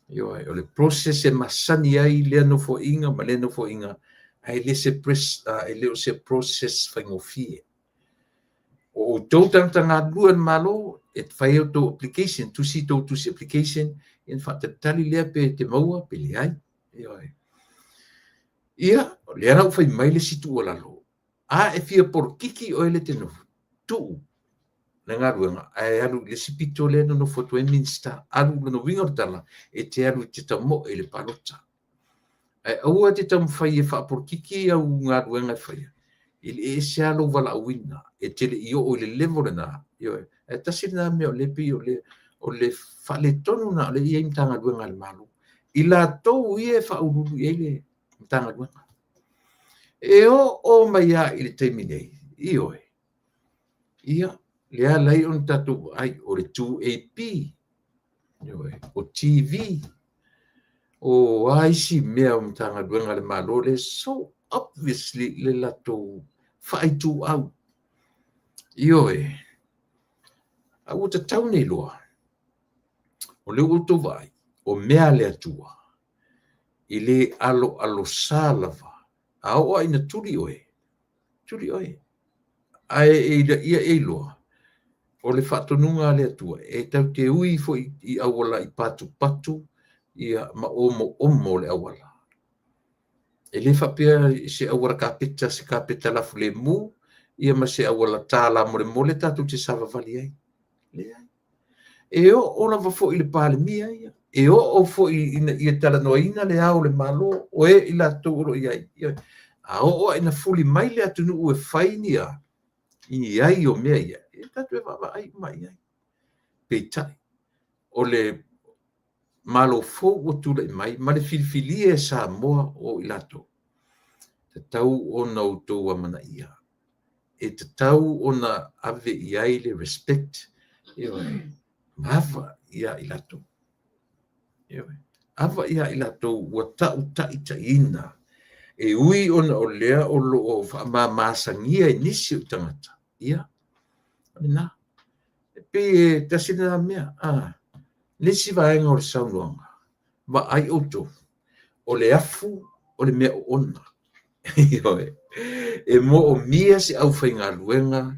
Ioe, o le process e masani ai lea nofoaiga ma lea nofoaiga, ae le se press, e le o se process faigofie. O outou tagata galulue o le Malo, e fai outou application, tusi tou tusi application, ia na faatalitali lea pe te maua pe leai. Ioe. Ia, o lea la ua fai mai le isi tuualalo, a e fia polokiki oe le te nofo, tuu le galuega ae alu i le isi pito lea e nonofo atu ai Minisita. Alu, lona uiga o le tala, e te alu e te tamoe i le palota. Ae aua e te taumafai e faapolokiki au galuega e faia, e le ese lava lou valaauina, e te le i oo i le level lena. Ioe, ae tasi lena mea o lea pei o le faaletonu lena o lea e i ai Matagaluega a le Malo, i latou ia e faauluulu i ai le Matagaluega. E oo mai lava i le taimi nei, ioe, ia, lea ala ai ona tatou vaai, o le 2AP, ioe, o TV, o a isi mea o Matagaluega a le Malo, le so obviously le latou faaituau. Ioe, a ua tatau ona iloa, o lea ua outou vaai, o mea a le Atua, e le aloalosa lava, a oo lava ina tuli oe, tuli oe. Ae ia e iloa, o le faatonuga a le Atua, e tatou te ui foi i auala i patupatu ia ma omoomo o le auala. E le faapea se auala kapeta, se kapeta lafulemu, ia ma se auala tāla molemole tatou te savavali ai. Leai. E oo lava foi i le Palemia ia, e oo foi ina ia talanoaina le ao o le Malo, o e i latou o lo o i ai. A oo lava ina fuli mai le atunuu e fai ni a, i ai o mea ia, e tatou e vaavaai uma i ai. Peitai, o le Malo fou ua tulai mai ma le filifilia e Samoa o i latou, tatau ona outou amanaia, e tatau ona ave i ai le respect, ioe, ma ava ia i latou. Ioe, ava ia i latou ua tautaitaiina, e ui ona o lea o lo o faamamasagia e nisi o tagata, ia, o lena. E pei e tasi lena mea, le isi vaega o le saunoaga, vaai outou, o le afu o le mea oona. Ioe, e moomia se aufaigaluega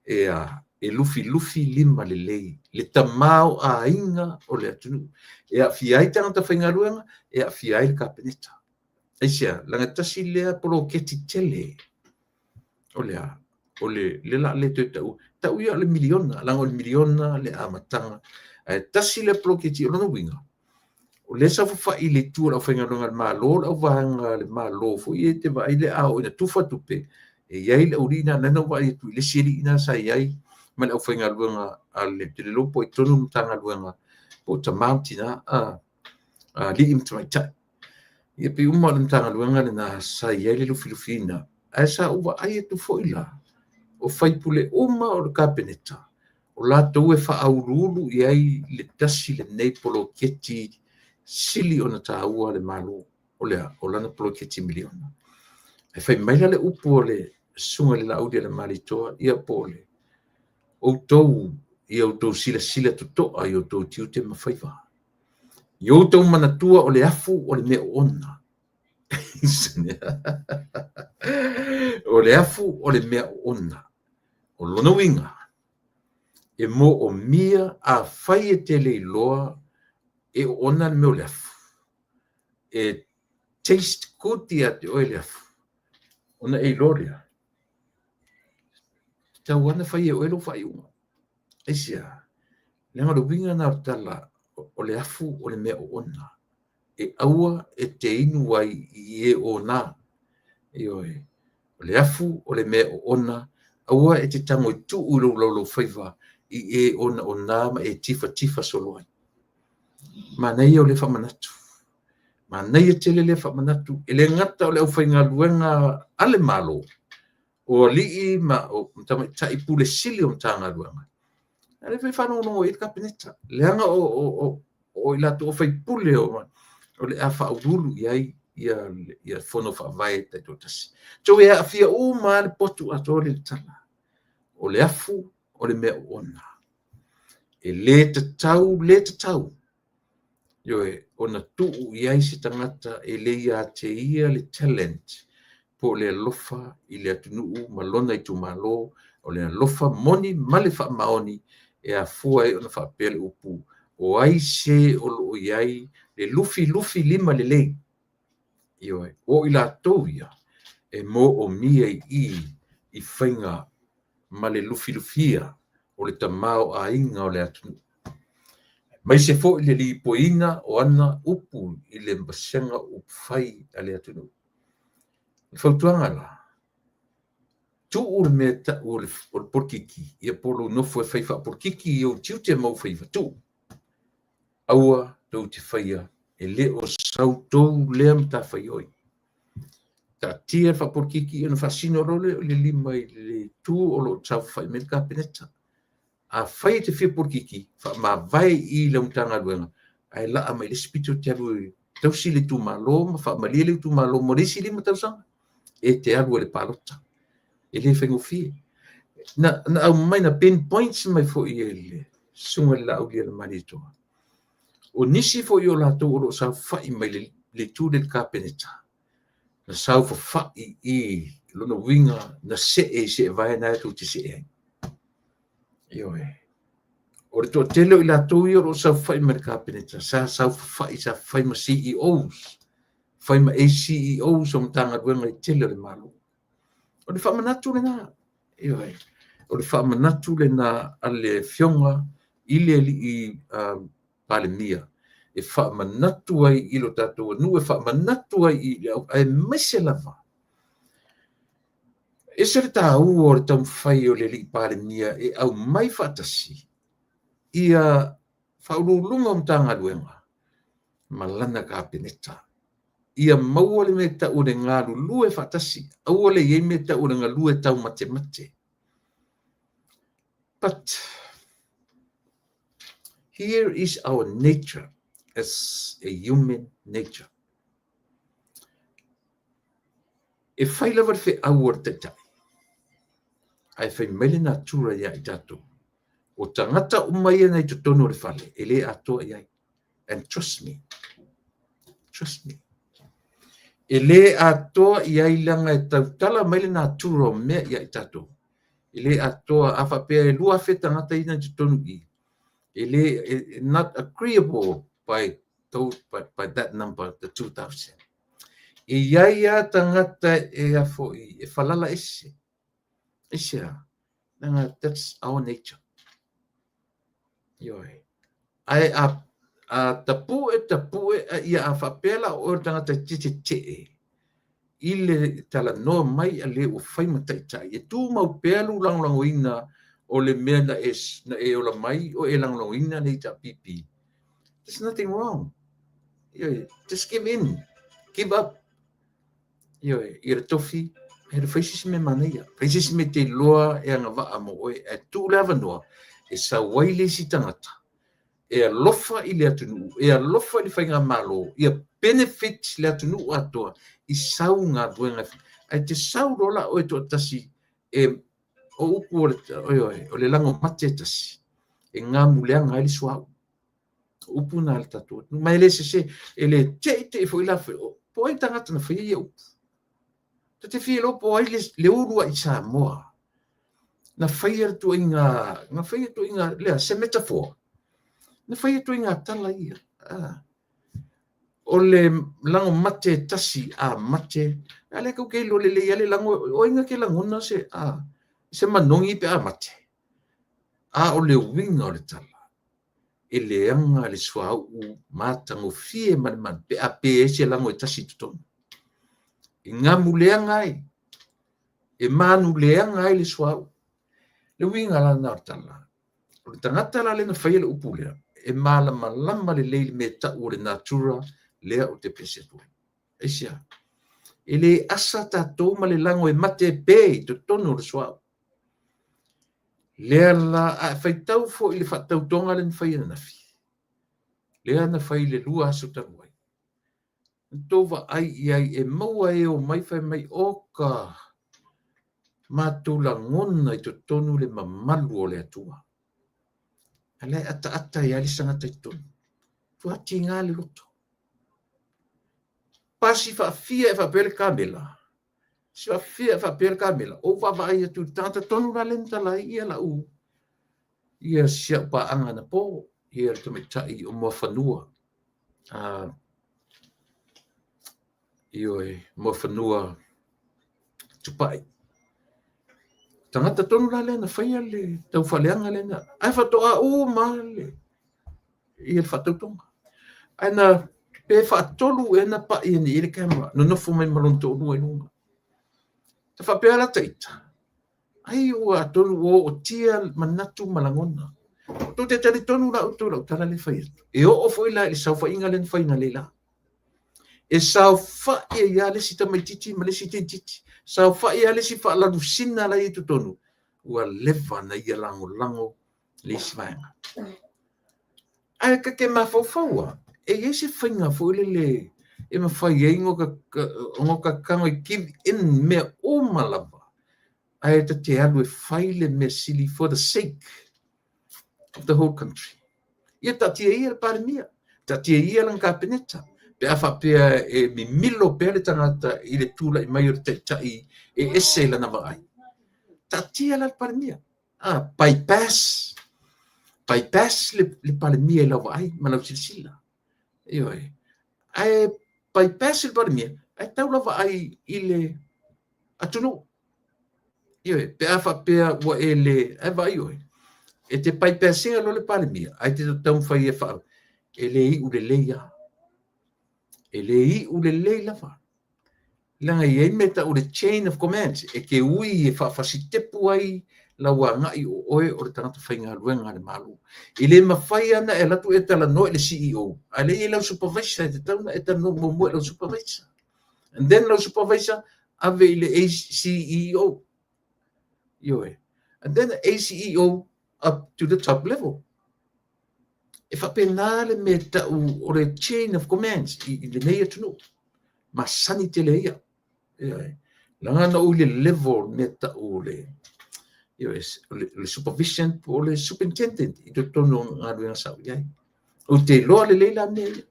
e lufilufi lima lelei, le tamaoaiga o le atunuu. E aafia ai tagata faigaluega, e aafia ai le Kapeneta. Aisea? Leaga tasi lea poloketi tele o le a? O le le la le toe tau, tau ia o le miliona, leaga o le miliona le amataga. Ae tasi lea poloketi, o lona uiga, o lea e saofafai i le itu o le aufaigaluega a le Malo, le auvaega a le Malo foi ia e te vaai le a oo ina tufa tupe, e i ai le aualii na, lea na ou vaai atu i le isi alii na sa i ai ma le aufaigaluega a le, ou te le iloa po o i totonu o le Matagaluega, po o tama ma tina, alii ma tamaitai. Ia pei uma o le Matagaluega lena sa i ai le lufilufiina. Ae sa ou vaai atu foi la, o faipule uma o le Kapeneta, o latou e faauluulu i ai le tasi lenei poloketi sili ona taua a le Malo, o le a? O lana poloketi miliona. Ae fai mai la le upu a le Susuga i le Laaulialemalietoa, ia po o le outou, ia outou silasila totoa i outou tiute ma faiva. Ia outou manatua o le afu o le mea oona. O le afu o le mea oona. O lona uiga, e moomia afai e te le iloa e oona le mea o le afu, e taste good ia te oe le afu, ona e iloa lea, e tatau lava ona fai e oe lou faaiuga. Aisea? Leaga o le uiga lena o le tala, o le afu o le mea oona. E aua e te inu ai i e ona. Ioe. O le afu o le mea oona, aua e te tago e tuu i lou laulaufaiva i e onaona ma e tifatifa solo ai. Manaia o lea faamanatu. Manaia tele lea faamanatu. E le gata o le aufaigaluega a le Malo, o alii ma tamaitai pule sili o Matagaluega, a o lea foi e faalogologo i ai le Kapeneta, leaga o i latou o faipule o le a faauluulu i ai ia fono faavae taitoatasi. Atonu e aafia uma lava le potu atoa lea i le tala. O le afu o le mea oona. E le tatau, le tatau, ioe, ona tuu i ai se tagata e le ia te ia le talent po o le alofa i le atunuu ma lona itumalo, o le alofa moni ma le faamaoni e afua ai ona faapea le upu, o ai se o lo o i ai le lufilufi lima lelei, ioe, o i latou ia e moomia i i i faiga ma le lufilufia o le tamaoaiga o le atunuu, aemaise foi le lipoiina o ana upu i le vasega upufai a le atunuu. O le fautuaga la, tuu le mea e tau o le polokiki, ia po o lou nofo e fai faapolokiki i ou tiute ma ou faiva, tuu. Aua tou te faia, e le o sau tou lea matafaioi. Taatia le faapolokiki ona faasino loa lea o le lima i le itu o lo o saofafai mai ai le Kapeneta. Afai e te fia polokiki, faamavae i i lau Matagaluega, ae laa mai i le isi pito e te alu e tausi le itumalo ma faamalie le itumalo mo le isi 5 tausaga. E te alu ai i le palota. E le faigofie. Na aumai, na pinpoint mai foi e le Susuga i le Laaulialemalietoa, o nisi foi o latou o lo o saofafai mai le itu lea i le Kapeneta, na saofafai i lona uiga na see i seevae na tou te see ai. Ioe. O le toatele o i latou ia o lo o saofafai mai le Kapeneta, sa saofafai, sa fai ma CEOs, fai ma ACEOs o Matagaluega e tele o le Malo. O le faamanatu lena. Ioe. O le faamanatu lena a le Afioga i le alii Palemia e faamanatu ai i lo tatou atunuu, e faamanatu ai i le aemaise lava. Ese le taua o le taumafai o le alii Palemia e aumai faatasi ia faauluuluga o Matagaluega ma lana Kapeneta. Ia maua le mea e tau o le galulue faatasi, aua le i ai mea e tau o le galue taumatemate. But here is our nature as a human nature. E fai lava le feau a le taitai, ae fai mai le natura ia i tatou. O tagata uma ia na i totonu o le fale, e le atoa i ai. And trust me, trust me. E le atoa i ai leaga e tautala mai le natura o mea ia i tatou. E le atoa, a faapea e 2,000 tagata ia na i totonu i, e le, not agreeable by that number, the 2,000. E i ai lava tagata e a foi, e falala ese. Aisea? Leaga that's our nature. Ioe. Ae a tapue tapue ia a faapea la o oe o le tagata e te tetee i le talanoa mai a le ua fai ma taitai, e tumau pea lou lagolagoina o le mea na e ola mai o e lagolagoina le HRPP. There's nothing wrong. Ioe, just give in. Give up. Ioe, ia le tofi, e fai se isi mea manaia. Fai se isi mea e te iloa e agavaa mo oe, ae tuu le avanoa e sau ai le isi tagata e alofa i le atunuu, e alofa i le faigamalo, ia benefit le atunuu atoa i sau galuega. Ae te sau loa la oe toatasi e o upu o le, ioe, o le lago mate e tasi, e gamuleaga ai le suauu. O upu na a le tatou atunuu. Ma e le sese, e le te'i foi la, po o ai le tagata na faia ia upu. Ta te fia iloa po o ai le uluai Samoa na faia le tuaiga, na faia tuaiga, lea, se metaphor, na faia tuaiga tala ia. O le lago mate e tasi a mate, a lea tou te iloa lelei lava le lago, o ai na te lagona se, se manogi pe a mate. A o le uiga o le tala, e leaga le suauu matagofie ma le manu pe a pe ai se lago e tasi i totonu. E gamuleaga ai, e manuleaga ai le suauu. Le uiga la lena o le tala. O le tagata la lea na faia le upu lea, e malamalama lelei i le mea e tau o le natura lea ou te pese atu ai. Aisea? E le asa tatou ma le lago e mate pe i totonu o le suauu. Lea la, a e faitau foi i le faatautoga lea na fai ananafi, lea na fai i le 2 aso talu ai, na tou vaai i ai e maua e omai fai mai, oka, matou lagona i totonu le mamalu o le Atua. A lea e ataata ai lava le isi tagata i totonu. Ua tiga le loto. Pasi faafia e faapea le kamela. Pasi faafia e faapea le kamela. Ou vaavaai atu i le tagata tonu la lea na tala ai ia lau ia si au paaga anapo, ia le tamaitai o Muafanua. Ioe, Muafanua Tupai. Tagata tonu la lea na faia le taufaaleaga lea na, ae faatoa uma le ia le faatautoga. Ae na pe faatolu ea na pai ane i le camera, nonofo mai ma lona toalua i luga. Ta faapea la ita, ai ua atonu ua ootia manatu ma lagona. Tou te talitonu la outou i lau tala lea e fai atu. E oo foi la i le saofaiga lea na fai analeila. E saofai ai lava le isi tamaitiiti ma le isi teineitiiti. Saofai lava le isi faalalusina la e i totonu, ua leva ona ia lagolago le isi vaega. Ae ta te mafaufau lava, e i ai se faiga foi lele e mafai ai ona ta tago e give in mea uma lava, ae ta te alu e fai le mea sili for the sake of the whole country. Ia taatia ia le Palemia, taatia ia lana Kapeneta, pe a faapea e mimilo pea le tagata i le tulai mai o le taitai e ese i lana vaai. Taatia la le Palemia. Bypass, bypass le Palemia i lau vaai ma lau silasila. Ioe. Ae bypass le Palemia, ae tau lau vaai i le atunuu. Ioe, pe a faapea ua e le, ae vaai oe, e te bypass ina loa le Palemia, ae te taumafai e faa, e le iu lelei lava. E le iu lelei lava. Leaga e i ai mea e tau o le chain of commands, e te ui e faafasitepu ai lau agai o oe o le tagata faigaluega a le Malo. E le mafai lava ona e alu atu e talanoa i le CEO, a o lea e i ai lau supervisor, e tatau ona e talanoa muamua i lau supervisor. And then lau supervisor ave i le ACEO. Ioe. And then the ACEO up to the top level. E faapena le mea e tau o le chain of commands i lenei atunuu. Masani tele ia. Ioe. Leaga na ou i le level mea tau o le, ioe, o le supervision po o le superintendent i totonu o galuega sa ou i ai. Ou te iloa lelei la mea ia.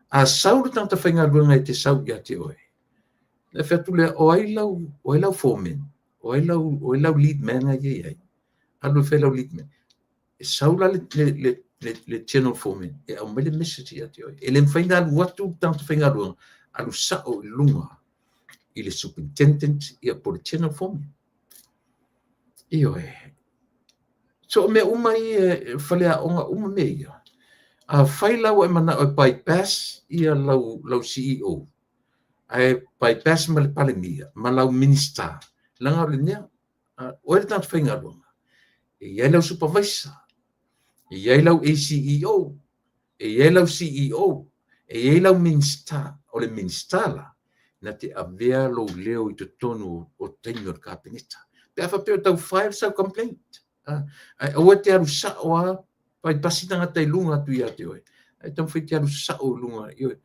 A sau le tagata faigaluega e te sau ia te oe, e fai atu lea, o ai lau foreman? O ai lau lead man a i ai? Alu e fai lau lead man. E sau la le general foreman e aumai le message ia te oe. E le mafai ona alu atu le tagata faigaluega, alu sao i luga i le superintendent ia po o le general foreman. Ioe. So o mea uma ia, faleaoga uma mea ia. Afai la ua e manao e bypass ia lau CEO, ae bypass ma le Palemia, ma lau Minisita, leaga o le mea, oe le tagata faigaluega, e i ai lau supervisor, e i ai lau ACEO, e i ai lau CEO, e i ai lau Minisita. O le Minisita la, na te avea lou leo i totonu o taimi o le Kapeneta. Pe a faapea o tau file sau complaint, ae aua e te alu sao lava bypass tagata i luga atu ia te oe, ae taumafai e te alu sao i luga. Ioe.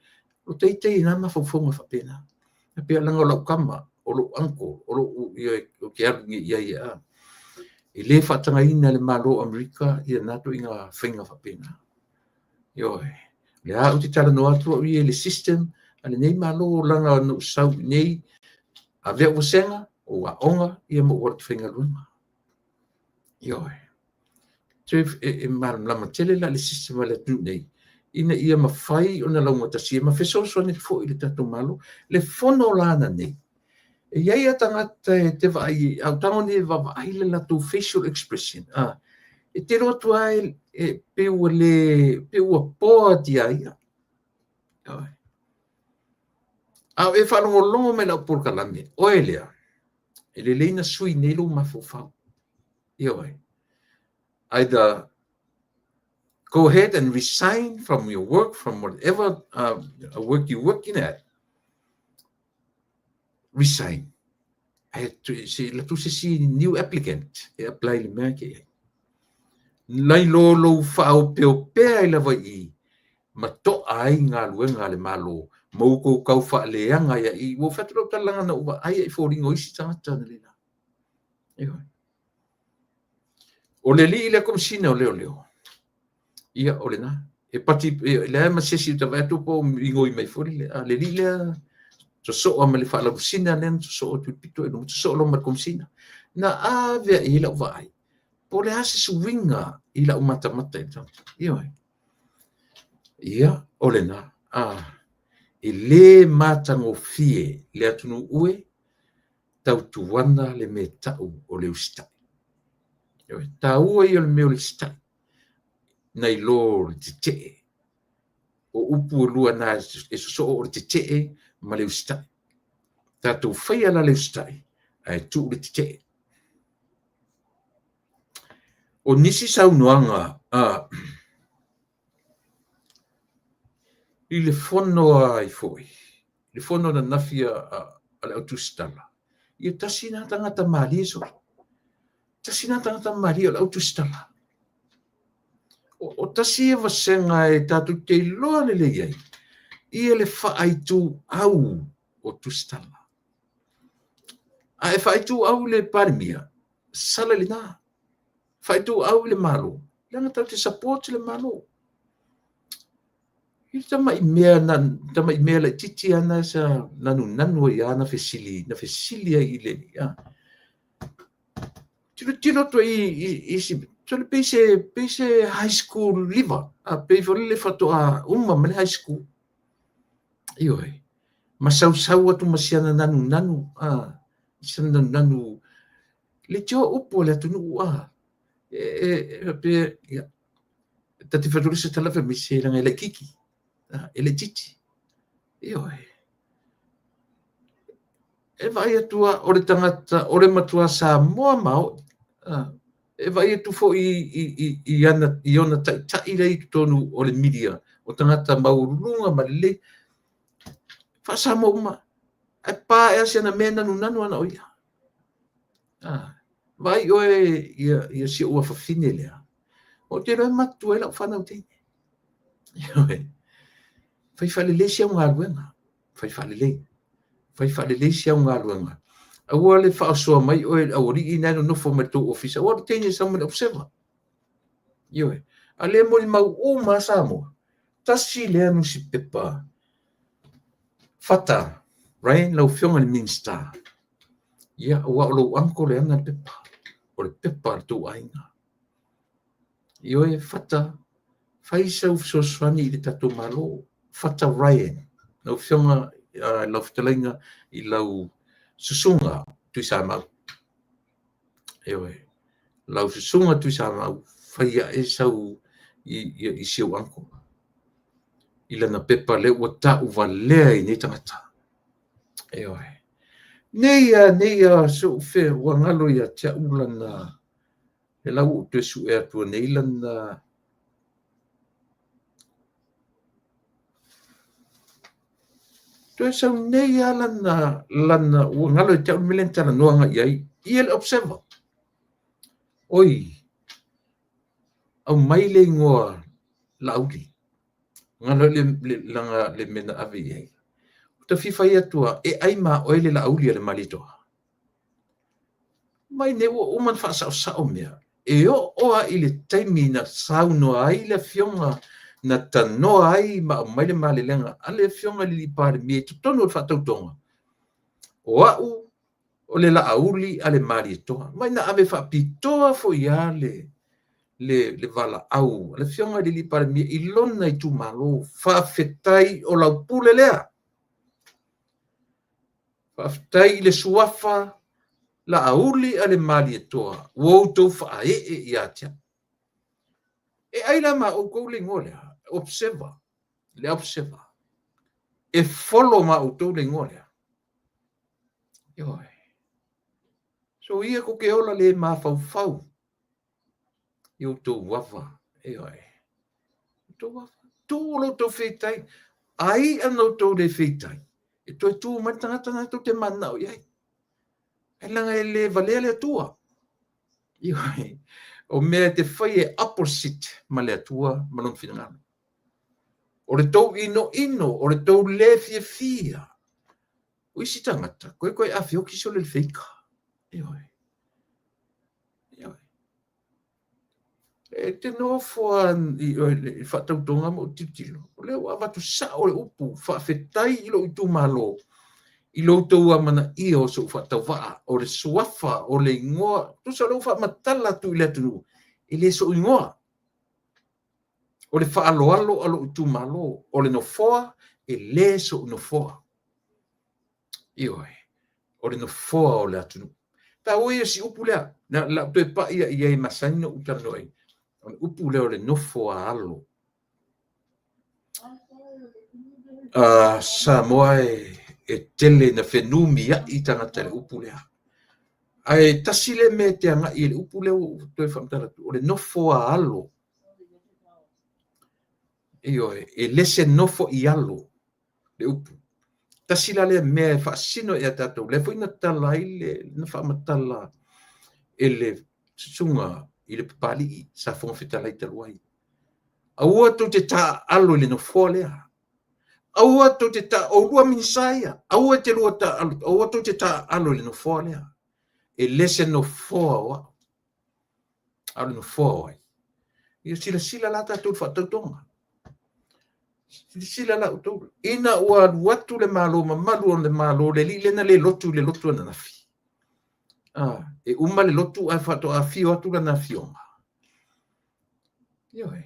O teitei i nā mafaufauga faapena. E pei leaga o lau tama, o lou uncle, o lou, ioe, ou te alu nei i ai e a. E le faatagaina e le Malo o Amerika ia na ituaiga faiga faapena. Ioe. Lea ou te talanoa atu au ia i le system a lenei Malo leaga na ou sau i inei, ave au vasega, ou aoga, ia ma ou alu ou te faigaluega. Ioe. E malamalama tele la le system a le atunuu nei, ina ia mafai ona laugatasi ma fesoasoani foi i le tatou Malo. Le fono la ananei, e i ai a tagata e te vaai, a o tago nei e vaavaai le latou facial expression, e te iloa atu lava e pei ua le, pei ua bored ia ia. Ioe. A o e faalogologo mai i lau polokalame, oe lea, e lelei na sui nei lou mafaufau. Ioe. Either go ahead and resign from your work, from whatever work you're working at, resign. Ae se alu atu se isi new applicant e apply le mea ke i ai. Nai lo lou faaopeopea ai lava i i, ma toa ai galuega a le Malo, ma ua tou tau faaleaga ai i i. Ua ou fai atu lau tala leaga na ou vaai i foliga o isi tagata analeila. Ioe. O le alii lea Komesina o Leoleo, ia o lena. E pati, e leai ma se isi e vaai atu po o migoi mai foi le alii lea sosoa ma le faalausina lea na sosoa atu i le pito i luma, sosoa loa ma le Komesina. Na ave i ai lau vaai, po o le a se suiga i lau matamata i le tagata. Ioe. Ia, o lena. E le matagofie le atunuu e tautuana le mea tau o le usitai. Ioe. Taua ia o le mea o le usitai, nai lo le tetee. O upu e lua na e sosoo o le tetee ma le usitai. Tatou faia la le usitai, ae tuu le tetee. O nisi saunoaga i le fono ai foi, le fono ananafi a le au tusitala, ia tasi na tagata malie soli. Tasi na tagata malie o le au tusitala. O tasi ia vasega e tatou te iloa lelei ai, ia le faaituau o tusitala. A e faaituau i le Palemia, sala i lena. Faaituau i le Malo, leaga tatou te support le Malo. I le tamai mea, tamai mea laitiiti lava na sa nanunanu ai lava na fesili, na fesili ai i le tilotilo atu i isi, sole pei se high school leaver, a pei foi le faatoa uma ma le high school. Ioe. Ma sausau atu ma siana nanunanu, siana nanunanu, le tio upu o le atunuu, e pe, ia, ta te fai se tala fai mai se leaga e laitiiti, e laitiiti. Ioe. E vaai atu o le tagata, o le matua Samoa maoi, e vaai atu foi i ona taitai lea i totonu o le media, o tagata maualuluga ma lelei, faa-Samoa uma, ae pa ea siana mea nanunanu ana o ia. Vaai oe ia si ou afafine lea, ou te iloa e matutua ai lau fanau teine. Ioe. Fai faalelei si au galuega, fai faalelei. Fai faalelei si au galuega. Aua le faasoa mai oe le aualii na e nonofo mai le tou ofisa, aua le teine sau ma le observer. Ioe. A le molimau uma Samoa, tasi lea nusipepa. Fata, Ryan, lau afioga i le Minisita, ia, aua o lou uncle e ana le pepa, o le pepa a le tou aiga. Ioe, Fata, fai sau fesoasoani i le tatou Malo. Fata Ryan, lau afioga, lau fetalaiga i lau susuga Tuisamau. Ioe. Lau susuga Tuisamau, fai ae sau i si ou uncle i lana pepa lea ua tau valea i nei tagata. Ioe. Nei a, nei a, so fe, ua galo ia te au lana, e lau ua toe sue atu nei lana, toe sau nei a lana, lana, ua galo ia te au le mea lea na talanoa agai i ai, ia le Observer. Oi, aumai le igoa Laauli. Galo le, le, lana, le mea na ave i ai. Ou te fia fai atu a, e ai ma oe le Laauli a le Malietoa. Mai nei ua uma ona faasaosao mea. E oo lava i le taimi na saunoa ai le afioga na tanoa ai ma aumai le malelega a le afioga i le Palemia i totonu o le faatautoga, o au o le Laauli a le Malietoa. Mai na ave faapitoa foi lava le valaau a le afioga i le Palemia i lona itumalo. Faafetai o lau pule lea. Faafetai i le suafa Laauli a le Malietoa ua outou faaee ia te au. E ai la ma outou le igoa lea, Observer, le Observer. E follow ma outou le igoa lea. Ioe. So ia tou te ola le mafaufau i outou ava. Ioe. Outou ava. Tuu lo outou feitai. Ai ana outou le feitai, e toe tu mai le tagata na tou te mananao i ai. Ai leaga e le valea le Atua. Ioe. O mea e te fai e opposite ma le Atua ma lona finagalo. O le tou inoino, o le tou le fiafia. O isi tagata, koe koe afioki sole le feika. Ioe. Ioe. E te nofo lava i le faatautoga ma ou tilotilo, o lea ua avatu sao le upu, faafetai i lou itumalo i lo outou amanaia o sou faatauvaa, o le suafa, o le igoa, tusa o lea ua faamatala atu i le atunuu, e le sou igoa. O le faaaloalo a lou itumalo, o le nofoa, e le sou nofoa. Ioe, o le nofoa o le atunuu. Taua ia si upu lea, na lau toe pai i ai masani na ou talanoa ai. O le upu lea o le nofo a alo. Samoa e tele na fenumiai tagata i le upu lea. Ae tasi le mea e te agai i le upu lea ua ou toe faamatala atu, o le nofo a alo. Ioe, e le se nofo i alo le upu. Tasi la lea mea e faasino ia tatou, lea foi na tala ai le, na faamatala e le susuga i le Papalii sa Fofoga Fetalai talu ai. Aua tou te taaalo i le nofoa lea. Aua tou te ta, oulua Minisita ia, aua te lua taaalo, aua tou te taaalo i le nofoa lea. E le se nofoa o au, a o le nofoa o ai. Ia silasila la tatou i le faatautoga. Silasila la outou, ina ua alu atu le Malo mamalu o le Malo, le alii lea na le lotu i le lotu ananafi. E uma le lotu ae faatoa afio atu lana afioga. Ioe.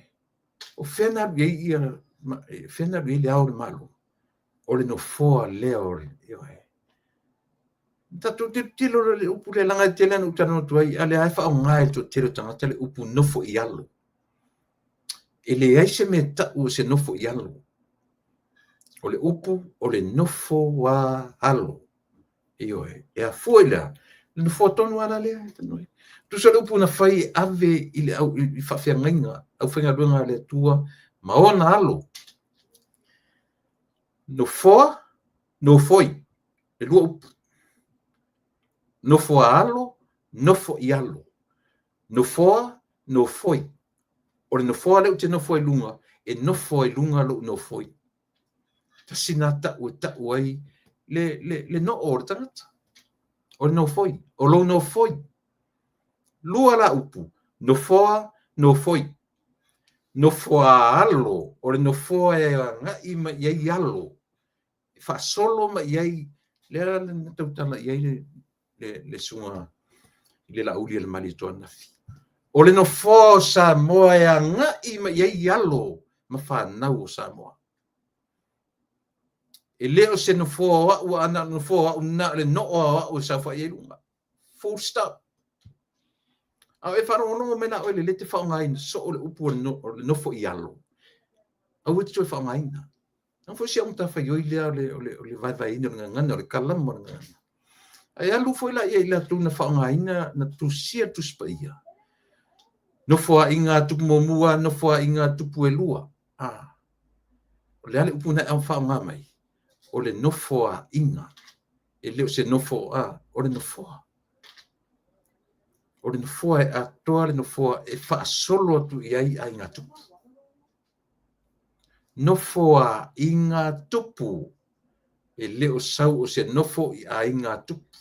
O fea na alu i ai ia, fea na alu i ai le ao o le Malo? O le nofoa lea o le, ioe. Tatou tilotilo loa i le upu lea, leaga e tele lava na ou talanoa atu ai, a o lea lava e faaaoga e le toatele o tagata le upu nofo i alo. E leai se mea e tau o se nofo i alo. O le upu o le nofo a alo. Ioe, e afua i le a? Le nofoa tonu lava la lea e talanoa ai. Tusa o le upu na fai e ave i le au, i faafeagaiga, aufaigaluega a le Atua ma ona alo. Nofoa, nofoi, e lua upu. Nofo a alo, nofo i alo. Nofoa, nofoi. O le nofoa lea ou te nofo ai i luga, e nofo ai i luga lou nofoi. Tasi lena tau e tau ai le noo o le tagata. O le nofoi, o lou nofoi. Lua la upu, nofoa, nofoi. Nofo a alo, o le nofoa e agai mai i ai alo, e faasolo mai i ai, lea na tautala i ai le susuga i le Laauli a le Malietoa ananafi. O le nofoa o Samoa e agai mai i ai alo ma fanau o Samoa. E le o se nofoa o au, a na o le nofoa o au, na o le noo o au e saofai ai luga. Full stop. A o e faalogologo mai la oe lelei e te faaaogaina soo le upu o le nofo i alo, aua e te toe faaaogaina. Leaga foi si au matafaioi lea o le vaevaeina o le gagana, o le kalama o le gagana. Ae alu foi la ia i latou na faaaogaina, na tusia le Tusi Paia, nofoaiga a tupu muamua, nofoaiga a tupu e lua. O le a le upu na e faaaoga mai? O le nofoaiga. E le o se nofo, o le nofoa. O le nofoa e atoa le nofoa e faasolo atu i ai aiga tupu. Nofoaiga tupu. E le o sau o se nofo i aiga tupu.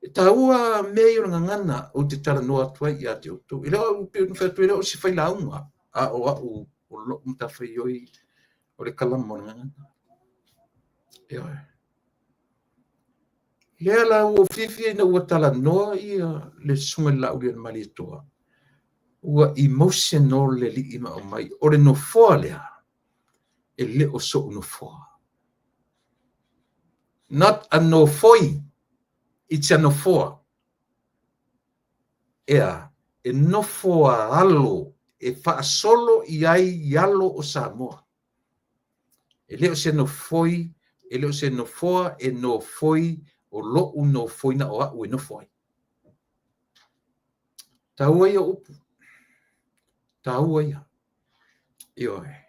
E taua mea ia o le gagana ou te talanoa atu ai ia te outou. E le o au, pei ona fai atu, e le o se failauga, a o au o lou matafaioi o le kalama o le gagana. Ioe. Lea la ua ou fiafia ina ua talanoa ia le susuga i le Laaulialemalietoa, ua emotional le alii ma aumai, o le nofoa lea, e le o so'u nofoa. Not a nofoi, it's a nofoa. Ea, e nofo a alo, e faasolo i ai i alo o Samoa. E le o se nofoi, e le o se nofoa e nofoi o lo'u nofoi na o au e nofo ai. Taua ia upu. Taua ia. Ioe.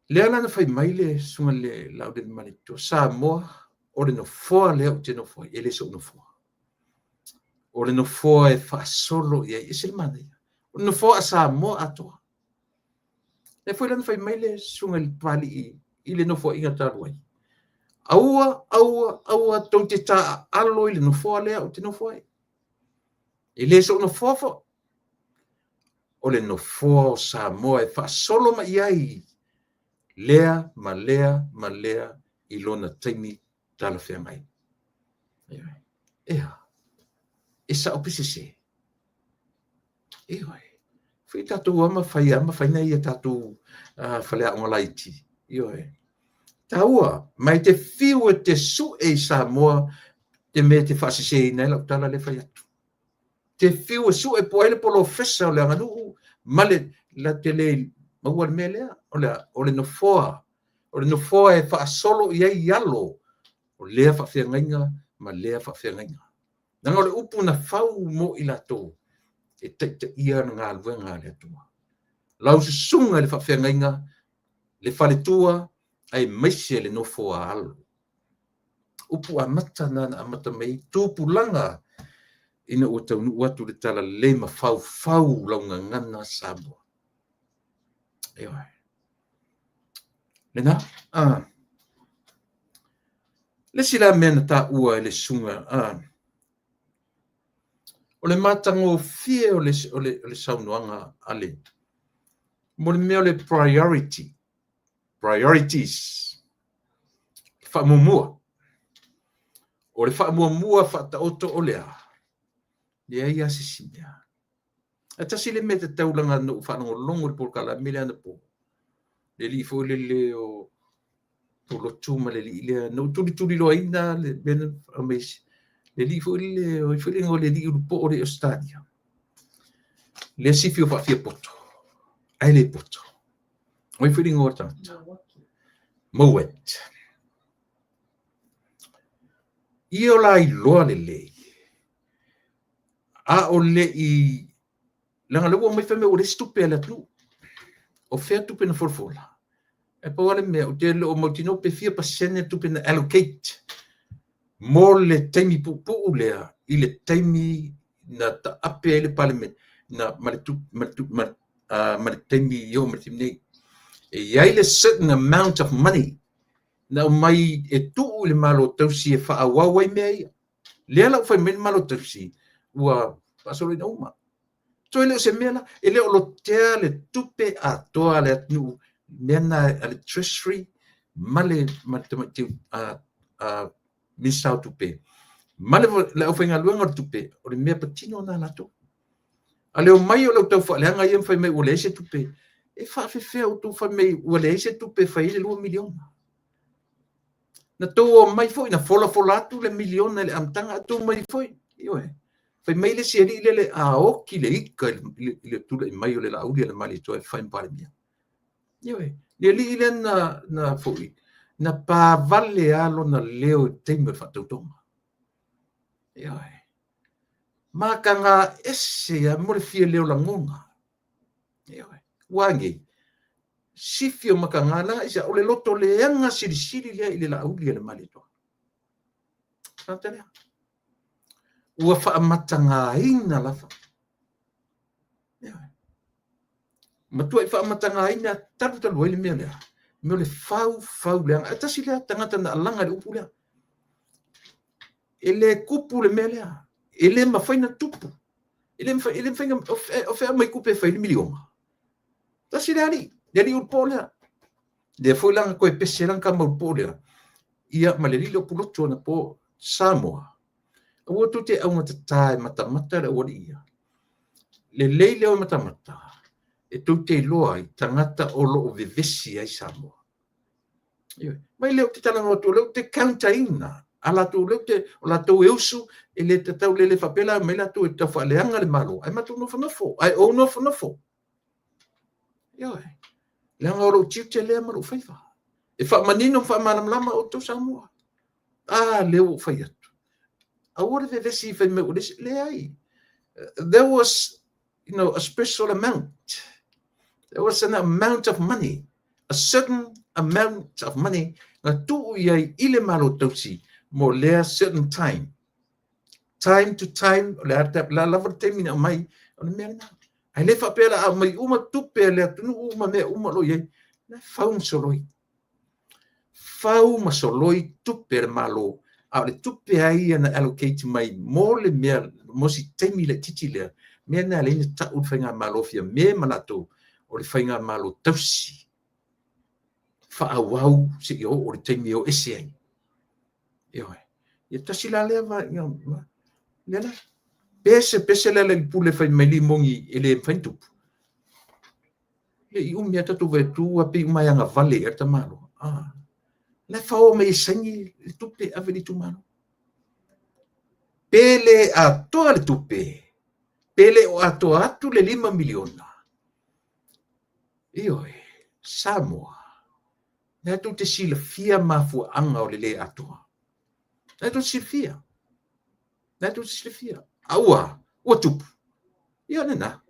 Lea la na fai mai le susuga i le Laaulialemalietoa, Samoa, o le nofoa lea ou te nofo ai, e le so'u nofoa. O le nofoa e faasolo i ai, e ese le manaia. O le nofoa a Samoa atoa. Lea foi la na fai mai le susuga i le Papalii i le nofoaiga talu ai, aua, aua, aua tou te taaalo i le nofoa lea ou te nofo ai. E le so'u nofoa foi. O le nofoa o Samoa e faasolo mai ai lea ma lea ma lea i lona taimi talafeagai. Ea, e sa'o pe sese? Ioe. Fai tatou ama fai ama fai nai a tatou faleaoga laiti. Ioe. Taua, ma e te fiu e te su'e i Samoa te mea e te faaseseina ai lau tala lea fai atu. Te fiu e su'e po o ai le polofesa o le aganuu ma le la te le maua le mea lea. O le nofoa, o le nofoa e faasolo i ai alo o lea faafeagaiga ma lea faafeagaiga. Leaga o le upu na fau mo i latou e taitaia le galuega a le Atua. Lau susuga i le faafeagaiga, le faletua, aemaise le nofo a alo. Upu amata na na amata mai ai tupulaga ina ua taunuu atu le talalelei ma faufau lau gagana Samoa. Ioe. Lena, le isi la mea na taua e le susuga, o le matagofie o le saunoaga a le, mo le mea o le priority, priorities, faamuamua. O le faamuamua faataoto o le a? Leai lava se isi mea. Ae tasi le mea e tatau leaga na ou faalogologo i le polokalame lea anapo, le alii foi lele o Pulotu ma le alii lea, na ou tulituliloaina le mea na aumai, le alii foi lele, o ai foi le igoa o le alii ulupoo lea i Ausetalia, lea sifi o faafiapoto, ae le poto. O ai foi le igoa o le tagata? Mowat. Ia o la iloa lelei, a o le i, leaga o lea ua omai fai mai ua leai se tupe a le atunuu. O fea tupe na folafola? E pau lava le mea, ou te le o mautinoa pe fia pasene le tupe na allocate mo le taimi puupuu lea i le taimi na taape ai le Palemene na, ma le, ma le, ma le, ma le taimi i oo mai le taimi nei. E i ai le certain amount of money na aumai e tuu i le Malo tausi e faaauau ai mea ia. Lea la ua fai mai le Malo tausi ua faasoloina uma. Toe le o se mea la, e le o lotea le tupe atoa a le atunuu, mea na a le Treasury ma le tamaitai Minisita o Tupe ma le aufaigaluega o le tupe, o le mea patino lena a latou. A le omai o le tau faaleaga ia ma fai mai ua leai se tupe, e faafefea outou fai mai ua leai se tupe e fai ai le $2 miliona. Na tou omai foi, na folafola atu le miliona i le amataga, ae tou omai foi, ioe. Fai mai le isi alii lele, a oti le ika i le tulai mai o le Laauli a le Malietoa e fai ma Palemia. Ioe, le alii lea na foi, na pavale lava lona leo i le taimi o le faatautoga. Ioe. Mataga ese lava mo le fia leo lagona. Ioe. Ua nei, sifi o mataga, leaga aisea, o le loto leaga silisili lea i le Laauli a le Malietoa. Tagata lea. Ua faamatagaina lava. Ioe. Matuai faamatagaina talu talu ai le mea lea. Mea o le fau fau leaga. Ae tasi lea tagata na alaga i le upu lea. E le tupu le mea lea. E le mafai na tupu. E le mafai, e le mafai na, o fea aumai tupe e fai le miliona. Tasi lea alii, le alii ulupo lea. Lea foi la na toe pese lana tama ulupo lea. Ia, ma le alii lea o Pulotu anapo, Samoa. Aua tou te augatata e matamata le aualii ia. Lelei le o e matamata, e tou te iloa ai tagata o lo o vevesi ai Samoa. Ioe. Mai lea ou te talanoa atu, o lea ou te counter-ina a latou, lea ou te, o latou e usu, e le tatau, le le faapea la omai latou e tau faaleaga le Malo, ae matou nofonofo, ae ou nofonofo. Ioe. Leaga o lou tiute lea ma lou faiva. E faamanino ma faamalamalama outou Samoa. A, lea ua ou fai atu. Aua le vevesi fai mai ua leai se, leai. There was, you know, a special amount. There was an amount of money, a certain amount of money na tuu i ai i le Malo Tausi mo lea certain time. Time to time, o le a lava le taimi na aumai, o le mea lena. Ae le faapea la aumai uma tupe a le atunuu ma mea uma o lo o i ai, la e fau ma soloi. Fau ma soloi tupe a le Malo, a o le tupe lava ia na allocate mai mo le mea, mo si taimi laitiiti lea, mea lena e ala ai ona tau le faigamalo Fiame ma latou o le faigamalo tausi faaauau seia oo i le taimi e o ese ai. Ioe. Ia tasi la lea va, lea la. Pese pese le Lealailepule fai mai limoni e le mafai ona tupu. Le i umi lava tatou vaai atu ua pei uma e agavale i ai le tamaloa. Ah. La e fao mai e saini le tupe e ave i le itumalo. Pe le atoa le tupe, pe le o atoa atu le $5 miliona. Ioe, Samoa, lena tou te silafia mafuaaga o le le atoa. Lena tou te silafia. Lena tou te silafia. A ua, ua tupu. Ia lena.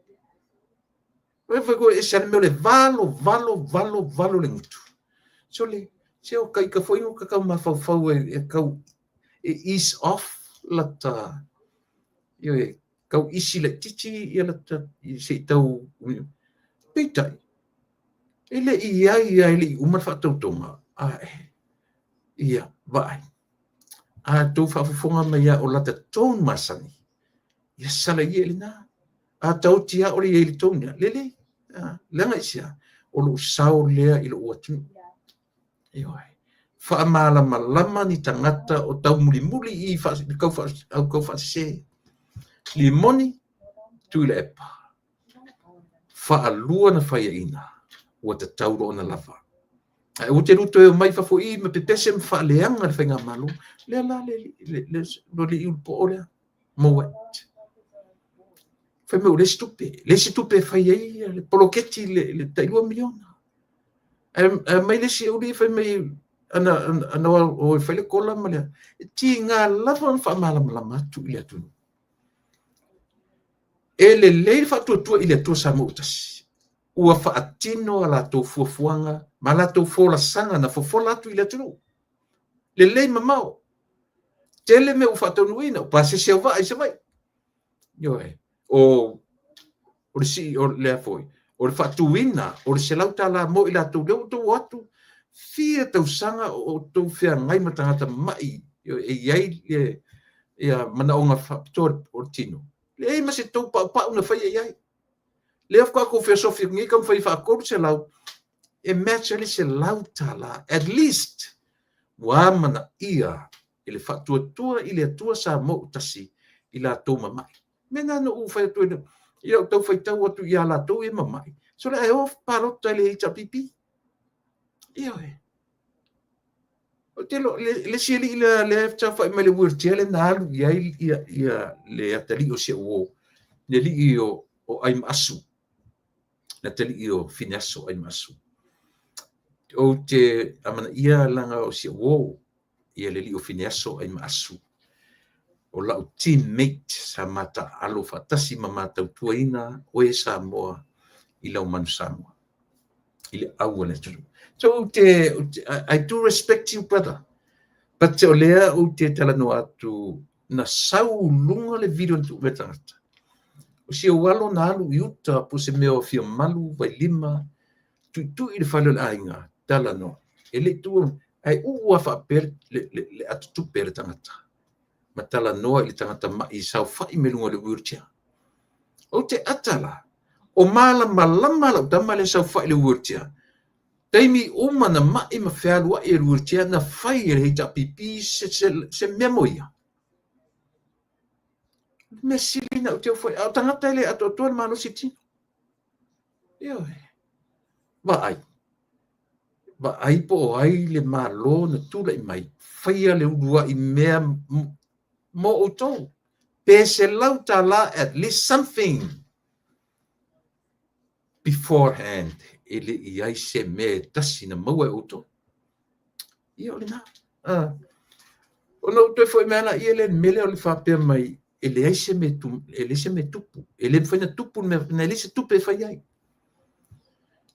Ua fai koe ese le mea o le valo, valo, valo, valo le gutu. Sole, se o ka ika foi no ka tau mafaufau e tau e ease off lata, ioe, tau isi laitiiti ia lata se i tau, peitai, e le i i ai lava e le i uma le faatautoga, ae, ia, vaai, a tou faafofoga mai lava o lata tone masani, ia sala ia i lena, a taoti lava o le i ai i le tone lea, lelei, leaga aisea, o lou sao lea i lou atunuu. Ioe. Faamalamalama ni tagata o taumulimuli i le tau faasese. Limoni, Tuilaepa. Faalua na faiaina, ua tatau loa ona lava. Ae aua te lua toe omai i fafo i i ma pepese ma faaleaga le faigamalo. Lea la le alii ulupoo lea, Mowat. Fai mai ua leai se tupe, leai se tupe e fai ai le poloketi le tai $2 miliona. Ae aumai le isi aualii fai mai ana o e fai le kola ma le... E tiga lava ona faamalamalama atu i le atunuu. E lelei le faatuatua i le Atua Samoa ua tasi. Ua faatino a latou fuafuaga ma a latou folasaga na fofola atu i le atunuu. Lelei mamao. Tele mea ua faataunuuina, o pasese o vaa i Savaii. Ioe. O o le sii o lea foi, o le faatuina o le $100 mo i latou, lea ua outou o atu, fia tausaga o outou feagai ma tagata mamai e i ai ia manaoga faapitoa o le tino. Leai ma se tou paupau na faia i ai. Lea faatoa outou feosofi atu nei taumafai e faa $300 e match ai le $100 at least ua amanaia e le Faatuatua i le Atua Samoa ua tasi i latou mamai. Mea na na ou fai atu ai i lau tau faitau atu ia latou e mamai. Sole ae o palota i le HRPP. Ioe. Ou te iloa, le isi alii lea lea e saofai mai le wheelchair lea na alu i ai le atalii o si au uo, le alii o Aimaasu, le atalii o Fineaso Aimaasu. Ou te amanaia leaga o si au uo, ia le alii o Fineaso Aimaasu, o lau teammate sa ma taaalo faatasi ma ma tautuaina oe Samoa i lau Manu Samoa, i le au a le atunuu. So ou te, I do respect you, brother. But o lea ou te talanoa atu, na sau luga le video na tuu mai tagata. O si ou alo na alu i uta po se mea o fia malu vailima, tuitui i le fale o le aiga, talanoa. E le i tuua, ae uu lava faapea le atotupe a le tagata. Ma talanoa i le tagata mai saofai mai luga o le wheelchair. Ou te ata la, o malamalama lau tama lea saofai i le wheelchair. Taimi uma na mai ma fealuai e le wheelchair na fai e le HRPP se mea mo ia. Mea sili na ou te ofo ai. A o tagata e le atoatoa le malosi tino. Ioe. Vaai. Vaai po o ai le Malo na tulai mai, faia le uluai mea mo outou. Pe $100 at least something beforehand e le i ai se mea e tasi na maua e outou. Ia o lena. Ona ou toe foi mai la ia le mea lea o le faapea mai e leai se mea e leai se mea tupu. E le mafai ona tupu le mea, na e leai se tupe e fai ai.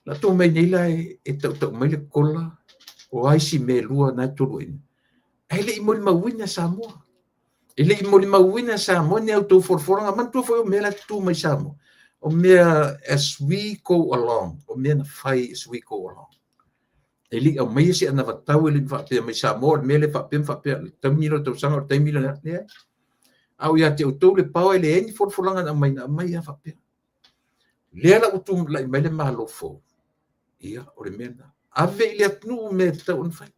La tou mai nei la e tautau mai le kola o a isi mea e lua na e tolu ai. Ae le i molimauina Samoa. E le i molimauina Samoa ni a outou folafolaga. Manatua foi o mea la e tutu mai Samoa. O mea as we go along. O mea na fai as we go along. E le i aumaia se anavatau e le i faapea mai Samoa o le mea lea faapea ma faapea. Le taimi lea o le tausaga o le taimi lea. Leai. A o ia te outou le power e leai ni folafolaga na aumai, na aumai lava faapea. Lea la ua tulai mai le Malo fou. Ia, o le mea lena. Ave i le atunuu mea e tatau ona fai.